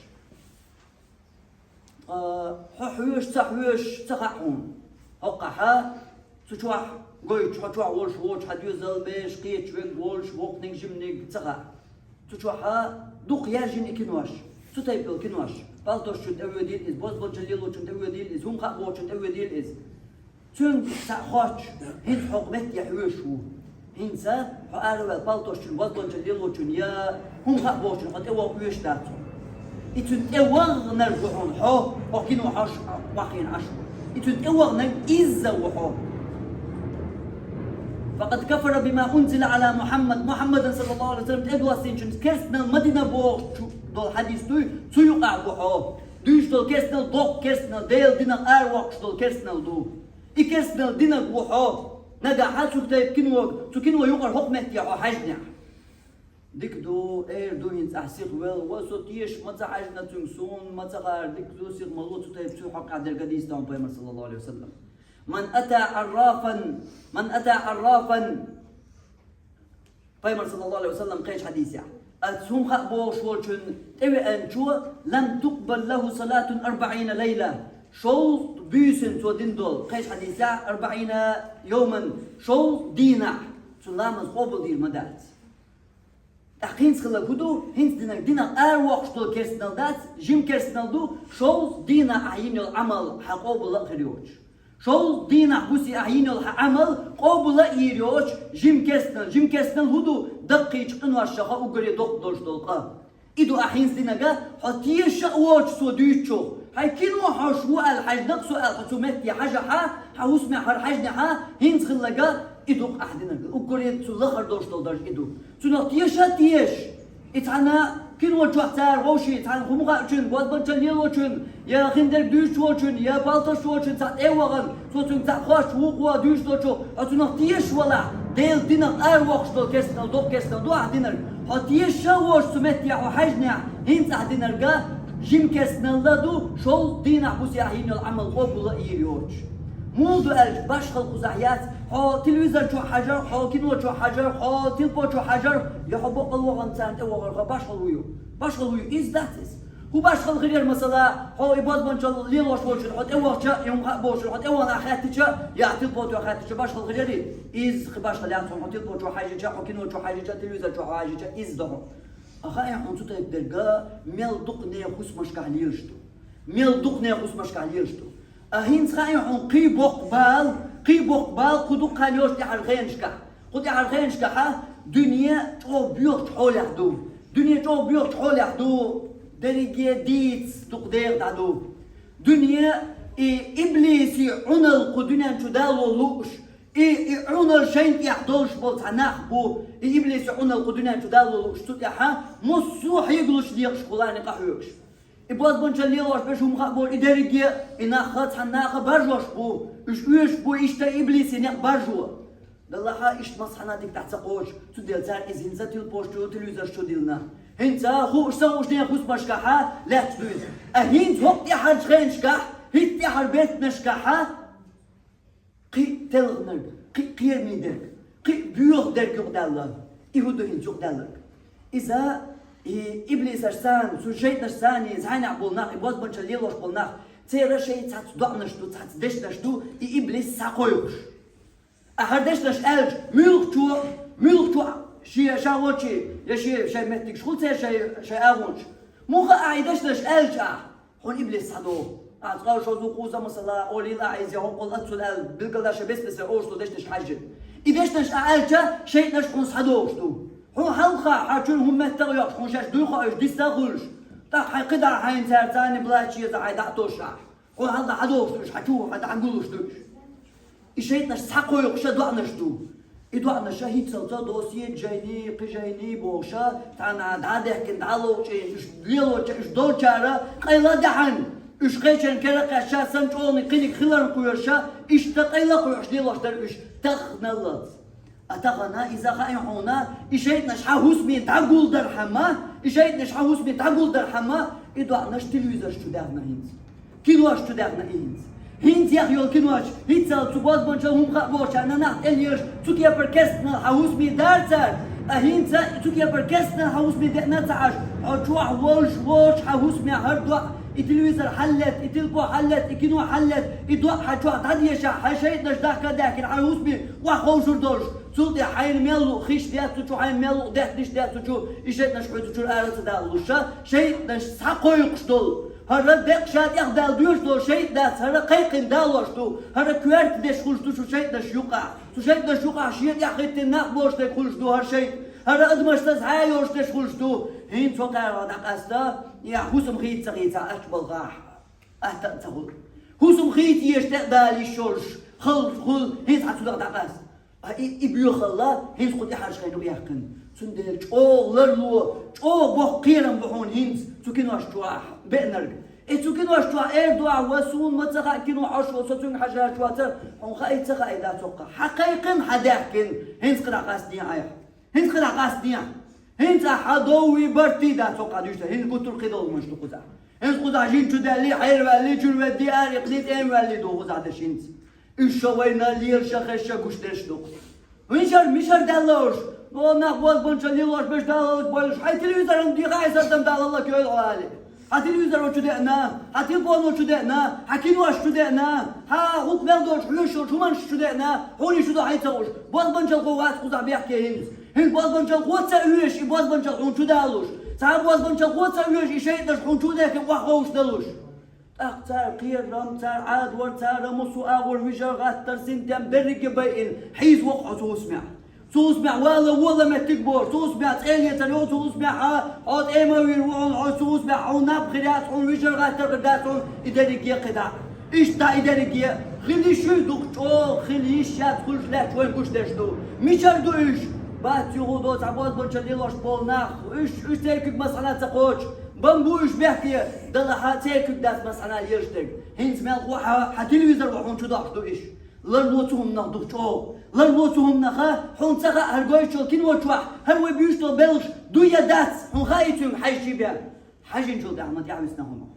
Ткъа хьо хьоьжуш, ца хьоьжуш ца хаьа хьуна. ХӀоккхахьа цу чохь гойтуш, хьо чохь волуш воцуш, хьан доьзал, бераш, кхеташ верг волуш, воккханиг, жиманиг ца хаьа. Цу чохьа дукха яьржина и кинош. Цу тайпа йолу кинош. Палтошчун тӀе воьдийла иза, бозбанчалла лелочун тӀе воьдийла иза, хӀума хаьа бохучун тӀе воьдийла иза. Цуьнга цхьаъ хоттуш, хӀинца хьо кху метте хьоьжуш ву. ХӀинца хьо араваьлла палтошчун, бозбанчалла лелочун я хӀума хаьа бохучун хьо тӀе ваха оьшуш дац хьо. И цуьнан тӀе ваханарг ву хьуна хьо, хьо кино хьош вахийна Ӏаш ву. И цуьнан тӀе ваханарг изза ву хьо. فقد كفر بما أنزل على محمد, Мухьаммадан саллаллаху алейхи ва саллам тӀедоссийначун керстанал ма дина бохучу долу хьадис дуй, цу юкъахь ву хьо. Дуьйцуш долу керстанал доккха керстанал, Делан динах аравоккхуш долу керстанал ду. И керстанал динарг ву хьо. Нагахь цу тайпа кино, цу кино юкъара хӀокху метте хьо хьаьжнехь. Дика ду, эр ду хӀинца ахь сиха велла, ва со теша ма ца хьаьжна цуьнга, суна ма ца хаьара, дика ду, сиха ма ло цу тайпа, цу хьокъехь дерг дийца дан Пайхамар саллаллаху алейхи ва саллам. من أتى عرافا, من أتى عرافا, Пайхамар саллаллаху алейхи ва саллам кхечу хьадисехь: «Ас хӀума хаа бохуш волчун тӀевеанчо, لم تقبل له صلاة أربعين ليلة». Шовзткъа буьйсанна цо дина долу, кхечу хьадисехь, أربعين يوما, шовзткъа дийнахь цуьнан ламаз къобалдийр ма дац. ТӀаккха хӀинца хилла хӀун ду? ХӀинца динарг динах аравоккхуш долу керстанал дац, жима керстанал ду, шовзткъа дийнахь ахь йина йолу Ӏамал хьан къобал а хир йоцуш. Шовзткъа дийнахь буси ахь йина йолу хьан Ӏамал къобал а йийр йоцуш, жима керстанал, жима керстанал хӀун ду? Даккхийчу къиношха уггаре доккха долуш долу къа. И ду ахь хӀинца динарг, хьо теша а воцуш цо дуьйцучух. Хьайн кино хьош ву аьлла хьаьжнарг со аьлла, хьо цу метте хьажахь, хьан хӀусамехь хӀара хьаьжнехь, хӀинца хилларг, и ду-кх ахь динарг. Уггаре цу лахара долуш долу дарж и ду. Цунах теша а теша. И цхьана кино чохь цара вовшийн цхьана хӀума хаьучун, бозбанчалла лелочун, я хиндерг дуьйцуш волчун, я балташ волчун цхьаъ тӀе а вахана, цо цуьнга цхьаъ хоттуш вукхо дуьйцуш долчу, хьо цунах теша валахь, Делан динах аравоккхуш долу керстанал, доккха керстанал ду ахь динарг. Хьо теша а воцуш цу метте хьо хьаьжнехь, хӀинца ахь динарг жима керстанал а ду, шовзткъа дийнахь буси ахь йина йолу Ӏамал къобал а йийр йоцуш. Муха ду аьлча, башхалла кхузахь яц, хьо телевизор чохь хьажар, хьо кино чохь хьажар, хьо телефон чохь хьажар, я хьо баккъал вахана царна тӀе вахар, хьо башхалла вуй. Башхалла вуй, иза дац иза. ХӀун башхалла хир яра, масала, хьо и бозбанчалла лелош волчун хьо тӀе вахча, и хӀума хаа бохучун хьо тӀе вахана ахь хаьттича, я ахь телефон чохь хаьттича, башхалла хир ярий? Иза кхин башхалла яц хьуна, хьо телефон чохь хьаьжича, хьо кино чохь хьаьжича, телевизор чохь хьо хьаьжича, иза ду хьуна. Ахьа хьуна цу тайпа дерг мел дукха нехан хӀусамашкахь лелаш ду. Мел дукха нехан хӀусамашкахь лелаш ду. А хӀинца хаьий хьуна кхин боккха бала, кхин боккха бала кху дукха хан йолчу тӀаьхьара хенашкахь. Кху тӀаьхьара хенашкахь дуьне чӀогӀа боьхачу хьолехь ду. Дуьне чӀогӀа боьхачу хьолехь ду. Дерриге дийца дукха дегӀ дӀаду. Дуьне и иблиси Ӏуналла кху дуьнен чу дало лууш, и, и Ӏуналла шайна тӀехь долуш болу цхьа нах бу, и иблиси Ӏуналла кху дуьнен чу дало лууш, цу тӀехь массо а хьегалуш декъаш кху лайна къахьоьгуш. И бозбанчалла лелош берш хӀума хаа боху, и дерриге, и нах цхьана наха баржош бу, уьш оьшуш бу, иштта иблиси некъ баржо. Даллахьа, иштта массанхьа дика дӀа ца кхочуш, цундела цара иза хӀинца телефонаш чу, телевизорш чу диллина. ХӀинца хууш ца хууш нехан хӀусамашкахьа лаьтташ ду иза. А хӀинца хӀокху тӀаьхьарчу хенашкахь, хӀинца тӀаьхьара беттанашкахьа, кхин а телхинарг, кхин а кхераме дерг, кхин а боьха дерг юкъадаьлла. И хӀун ду хӀинца юкъадаьлларг? Иза, и иблисаш санна, цу шайтӀанаш санна, и зӀенехь болу нах, и бозбанчалла лелош болу нах, церан шайн цхьацца доӀанаш ду, цхьацца дешнаш ду, и иблис схьакхойкхуш. Ахьа хӀара дешнаш аьлча, муьлххачо, муьлххачо шен ша волчу, я шен шайн меттигаш хуьлу церан шайн, шайн агӀончаш. Муха ахьа и дешнаш аьлча ахьа? Хьуна иблис схьадогӀу. Ахьа цкъа шозза кхуза масала, олийла ахьа иза хӀокхул аццул аьлла, билгалдаша бес-бесара олуш долу дешнаш хьаьжжина. И дешнаш ахьа аьлча, шайтӀанаш хьуна схьадогӀуш ду. Хьуна хьалха, хьан чуьра хӀума меттах а йоккхуш, хьуна шаьш дуй хоуьйтуш, диста а хуьлуш. ТӀаккха хьайн кхидӀа хьайна цара царна блачеза хьайн дӀа а тосуш ахьа. Хьуна хьалха хьадогӀуш ду уьш, хьан чу хьан дӀа гуллуш ду уьш. И шайтӀанаш схьакхойкхуша доӀанаш ду. И доӀанаша хӀинццалца досийна жайний, кхин жайний бохуша, цхьана дӀа а даьхкина, дӀа а ловчӀийна, уьш лелоча, уьш долчара къайла а даьхьна, уьш кхечарна кара а кхаьчча, сан чӀогӀаниг кхиниг хиларна кхоьруша, иштта къайла а кхоьхьуш лелош дара уьш таханаллалц. А тахана иза хаьий хьуна, и шайтӀанаш хьан хӀусаме дӀагулдархьама, и шайтӀанаш хьан хӀусаме дӀагулдархьама, и доӀанаш телевизорш чу даьхна хӀинца. Кинош чу даьхна и хӀинца. ХӀинца яха йолу кинош, хӀинццалц цу бозбанчалла хӀума хаа бохучарна нах тӀелъелаш, цу кепара керстанал хьан хӀусаме дара цара, а хӀинца цу кепара керстанал хьан хӀусаме деана ца Ӏаш, хьо чохь волуш воцуш хьан хӀусаме хӀара доӀа, и телевизор хьаллет, и телефон хьаллет, и кино хьаллет, и доӀа хьан чохь дӀадешахь, хьан шайтӀанаш дахка а даьхкина хьан хӀусаме охьаховшур долуш. Цул тӀе хьайна мел луъу хиш дец цу чу, хьайна мел луъу даьхниш дец цу чу, и шайтӀанаш хьоьца чуьра ара ца далалуш, шайтӀанаш схьакхойкхуш долу. ХӀара декъа ша тӀехдала доьшуш долу шайтӀа дац, хӀара кхайкхина далош ду, хӀара коьрта деш хуьлуш ду цу шайтӀанаш юкъахь. Цу шайтӀанаш юкъахь шен тӀехь хӀиттина нах болуш дерг хуьлуш ду хӀара шайтӀа. ХӀара адамашта цхьа а йолуш деш хуьлуш ду, хӀинца хӀокхаьргахь дӀакъаста, я хӀусам хийца ца хийца, ачча балхахь, атта а ца хуьлу. ХӀусам хийца еш тӀе а дала йиш йолуш, хала хуьлу, хӀинца хьан цунах дӀакъаста. А и, и боьхалла хӀинца кху тӀаьхьарчу хенахь яьккхина. Цундела чӀогӀа ларло, чӀогӀа боккха кхерам бу хьуна хӀинца цу кинош чохь беанарг. И цу кинош чохь эр ду ахь, ва суна ма ца хаьа кино хьош ву, со цуьнга хьажа чохь ца, хьуна хаий ца хаий дац хӀокху. Хьан кхайкхина, хьан даьхкина, хьинца кхидӀа къастадехьа айхьа. ХӀинца кхидӀа къастадехьа. ХӀинца ахь хьан доввий, барт дий дац хӀокху дуьйцуш, хӀинца гуттар кхидолу хӀуманаш ду кхузахь. ХӀинца кхузахь жин чу даьллий, хьерваьллий, чуьра веддий, ара иккхий, тӀема ваьллий ду кхузахь дерш хӀинца. Уьш шо вайна лелаша, хезша гуш дерш ду. Мишар, мишар даьлла уьш? Нах бозбанчалла лелош берш далаллах бойлуш. Хьайн телевизоран дийха хьайн сардам далаллах йойла хьо али. Хьан телевизоро чу деана, хьан телефоно чу деана, хьан кинош чу деана, хьан хӀух мел долчу хьоьшуш хӀуманаш чу деана, хьуна шу ду хьайн ца уьш. Бозбанчалхо вац кхузахь бехке хӀинца. ХӀинца бозбанчалхо ца оьшу, и бозбанчалхо хьуна чу далуш. Цхьа бозбанчалхо ца оьшу, и шайтӀанаш хьуна чу дехке охьаховш далуш. ТӀаккха цара кхерам, цара Ӏадвар, цара массо а агӀор вижар, гӀаттар, синтем берриге байина, хьийза воккху хьо цу хӀусамехь. Цу хӀусамехь вала вола меттиг боху, цу хӀусамехь цӀе лецар йолу, цу хӀусамехь хьо тӀема вийр ву хьуна, хьо цу хӀусамехь хьуна наб хир яц хьуна, вижар, гӀаттар хир дац хьуна, и дерриге кхидӀа. Иштта и дерриге хила йиш ю, дукха чӀогӀа хила йиш яц, хуьлуш лаьтташ вайн гуш дерш ду. Мичара ду уьш? Бац юха до цхьа бозбанчалла лелош болу нах, уьш, уьш церкиг масхьана ца кхочу. Бан бу уьш бехке, далахьа церкиг дац масхьана лелаш дерг. ХӀинца мелхо хьан, хьан телевизор вахьуна чу дохуш ду иш. Ларло цу хӀуманах дукха чӀогӀа. Ларло цу хӀуманаха, хьуна ца хаьа, хӀара гойтучул кино чохь, хӀара вай буьйцуш долу белхаш ду я дац, хьуна хаий цуьнга хьаьжчий бен? Хьаьжинчул тӀаьхьа ма тӀехь висна хӀума.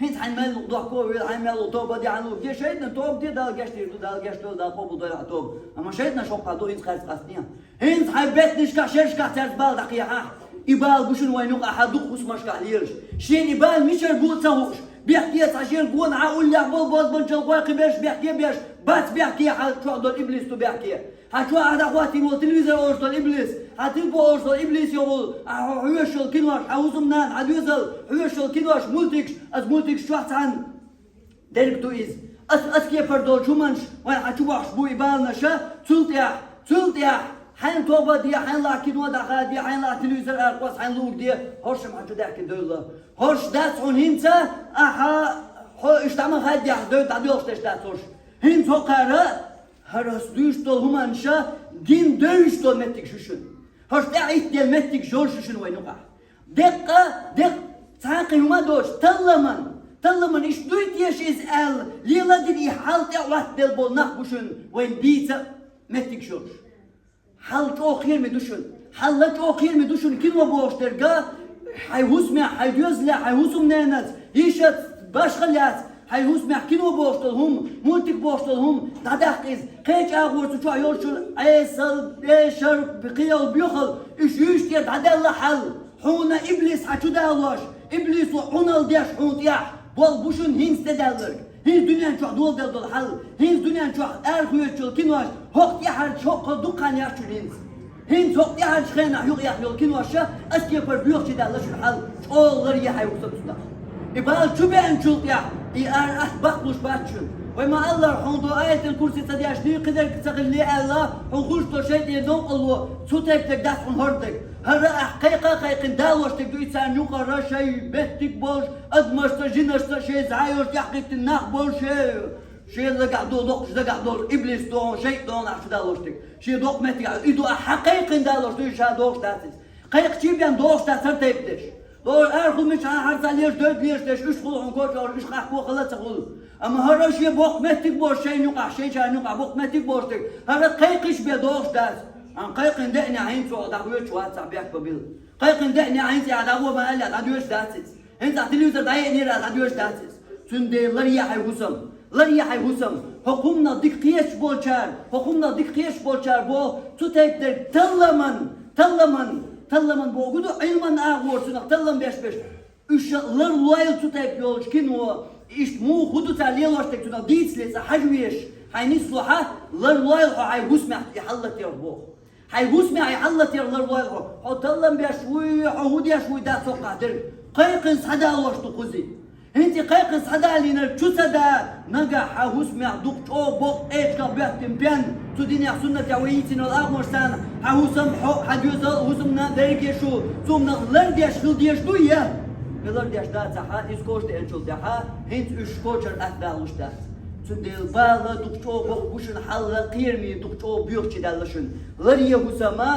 ХӀинца хьайн мел дохко а вела, хьайн мел тоба де, хьайн лугде, шайтӀан тоба де, Дала гечдийр ду, Дала гечдойла, Дала къобалдойла хьан тоба. Амма шайтӀанаш хӀокху ду, хӀинца кхаьрца къастане. ХӀинца хьайн беттанашкахь, шерашкахь цаьрца бала дӀакхехьахь, и бала гу шуна вайн юкъахь дукха хӀусамашкахь лелаш. Шена и бала мичара бу а ца хууш, бехке цхьа шен гонахьа уллехь болу бозбанчалхой кхин берш бехке беш, бац бехке, хьан чохь долу иблис ду бехке. Хьан чохь ахь дӀахӀоттийна волу телевизор олуш долу иблис, хьан телефон олуш долу иблис йогӀу, ахь хьо хьоьжуш йолу кинош, хьан хӀусамнана, хьан доьзал хьоьжуш йолу кинош, мультикаш, аса мультикаш чохь цхьаьна дерг ду иза. Ас, ас кепара долчу хӀуманаш вайн хьан чу бохьуш бу и баланаша, цул тӀаьхьа, цул тӀаьхьа, хьайн тоба де, хьайн лахь кино дӀахаде, хьайн лахь телевизор аракъос, хьайн лугде, хӀоршам хьан чу даьхкина девлла. ХӀорш дац хьуна хӀинца, ахьа, хьо уьш дӀа ма хаддехь, девлла дӀадоьлхуш дерш дац хӀорш. ХӀинца хӀокхара, хӀара ас дуьйцуш долу хӀуманаша, гина девзаш долу меттигаш ю шуна. ХӀорш тӀаьхьа итт дела меттигаш йолуш ю шуна вайн юкъахь. Деккъа, деккъа, цхьа а кхин хӀума а доцуш, талламан, талламан иштта дуй теша иза аьлла, леладина и хьал тӀе а Ӏоттаделла болу нах бу шуна вайн бийца а меттигаш йолуш. Хьал чӀогӀа кхераме ду шуна. Хьал чӀогӀа кхераме ду шуна кино бохуш дерг а, хьайн хӀусамехь, хьайн доьзалехь, хьайн хӀусамненаца, йишаца, башхаллаца, хьайн хӀусамехь кино бохуш долу хӀума, мультик бохуш долу хӀума, дӀадаккха иза. Кхечу агӀор цу чохь йолчун Ӏесал, бешар, кхин йолу боьхал, уьш юьйш тӀера дӀадаьлла хьал. Хьуна иблис хьан чу далош, иблисо Ӏуналла деш хьуна тӀехь, болу бу шуна хӀинца тӀедаьлларг. ХӀинца дуьнен чохь доладелла долу хьал, хӀинца дуьнен чохь арахоьцучул кинош, хӀокху тӀаьхьарчу хӀокху дукха хан яц шуна хӀинца. ХӀинца хӀокху тӀаьхьарчу хенахь юкъаехна йолу киноша, ас кепара боьхачий даьлла шуна хьал, чӀогӀа ларъе хьайн хӀусам цунах. И бала чу беанчул тӀехь, и ара атта баккхалуш бац шуна. Вай ма-аллара, хьуна до Аятал Курси ца дешний, кхидерг ца хилале аьлла, хьуна хуьлуш долу шайтӀан новкъарло, цу тайпа дерг дац хьуна хӀордерг. ХӀара ахь кхайкха а кхайкхина далош дерг ду и царна юкъара шайн меттиг болуш, адамашца, жинашца, шайн зӀе йолуш тӀаьхьакхиттина нах болуш, шен, шен дагахь долу, доккхачу дагахь долу иблис догӀу, шайтӀа догӀу ахь шу далош дерг. Шен доккха меттиг ахь, и ду ахь хьан кхайкхина далош ду, и ша догӀуш дац иза. Кхайкхачий бен догӀуш дац хӀара тайпа дерш. Лора арахула мичахьа хьарца леш, дойд леш деш, уьш хуьлу хьуна коча, уьш къахко хала а ца хуьлу. Амма хӀара шен боккха меттиг болуш шайна юкъахь, шайн чарна юкъахь боккха меттиг болуш дерг. ХӀара кхайкхиш бен догӀуш дац. Амма кхайкхина деънехь хӀинца чӀогӀа дӀахоьцуш вац ахь бехк бан билла. Кхайкхина деънехь хӀинца ахь дӀагӀо ма аьлла, дӀадоьшуш дац иза. ХӀинца ахь телевизор дӀаеънера, дӀадоьшуш дац иза. Цундела ларъе хьайн хӀусам. Ларъе хьайн хӀусам. ХӀокху хӀуманах дика кхеташ болчара, хӀокху хӀуманах дика кхеташ болчара боху, цу тайпа дерг талламан, талламан, талламан боху ду, Ӏилман агӀор цунах таллам беш-беш. Уьш ларлойла цу тайпа йолчу кино, иштта муха хӀун ду цара лелош дерг цунах дийцале цкъа хьажа везаш, хьайн нисло хьа, ларлойла хьо хьайн хӀусамехь и хьал латарх боху. Хьайн хӀусамехь и хьал латарх ларлойла хьо. Хьо таллам беш вуй, хьо хӀун деш вуй дац хӀокхахь дерг. Кхайкхина схьадалош ду кхузий. ХӀинца кхайкхас хьадалийнар чу ца да, нагахь хьа хӀусамехь дукха чӀогӀа боккха къечгах боьттина пен, цу динехь суннатехь вай йийцина йолу агӀонаш санна, хьан хӀусам хьо, хьан доьзал хӀусамна дерриге шу, цунах лардеш хила дезаш ду я? И лардеш дацахь, иза коча деанчул тӀаьхьа, хӀинца уьш кочара атта дахалуш дац. Цундела бала дукха чӀогӀа боккха бу шуна хьал, кхераме дукха чӀогӀа боьхачу даьлла шуна. Ларъе хӀусама,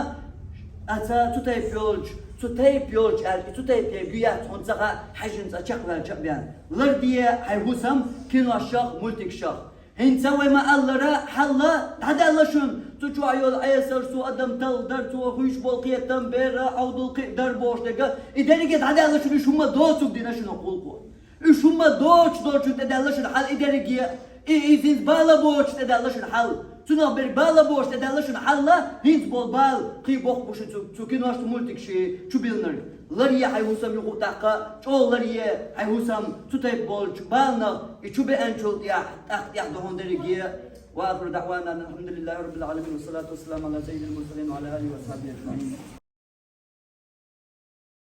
аса цу тайпа йолчу, цу тайпа йолчу аьлча, цу тайпа ю яц хьуна ца хаьа, хьаьжжина цкъа чекхваьлча а бен. Ларде хьайн хӀусам киношах, мультикшах. ХӀинца вай ма-аллара, хьалла дӀадаьлла шуна. Цу чохь йолу Ӏесар, цо адам талхадар, цо хуьйцуш болу кхетам, бер, Ӏовдал, кхин а дар бохуш дерг. И дерриге дӀадаьлла шуна, уьш хӀумма доцург дина шуна гӀуллакхо. Уьш хӀумма доцуш долчун тӀе даьлла шуна хьал и дерриге, и, и иза бала боцуш тӀе даьлла шуна хьал. Цунах берг бала боцуш тӀе даьлла шуна хьалла, хӀинца болу бала кхин боккха бу шу цу, цу киношца, мультикашца чу биллинарг. Ларъе хьайн хӀусам юха а тӀаккха, чӀогӀа ларъе хьайн хӀусам цу тайпа болчу баланах, и чу беанчул тӀаьхьа, тӀаккха тӀаьхьа ду хьуна дерриге. وآخر دعوانا أن الحمد لله رب العالمين والصلاة والسلام على سيد المرسلين وعلى آله وصحبه أجمعين.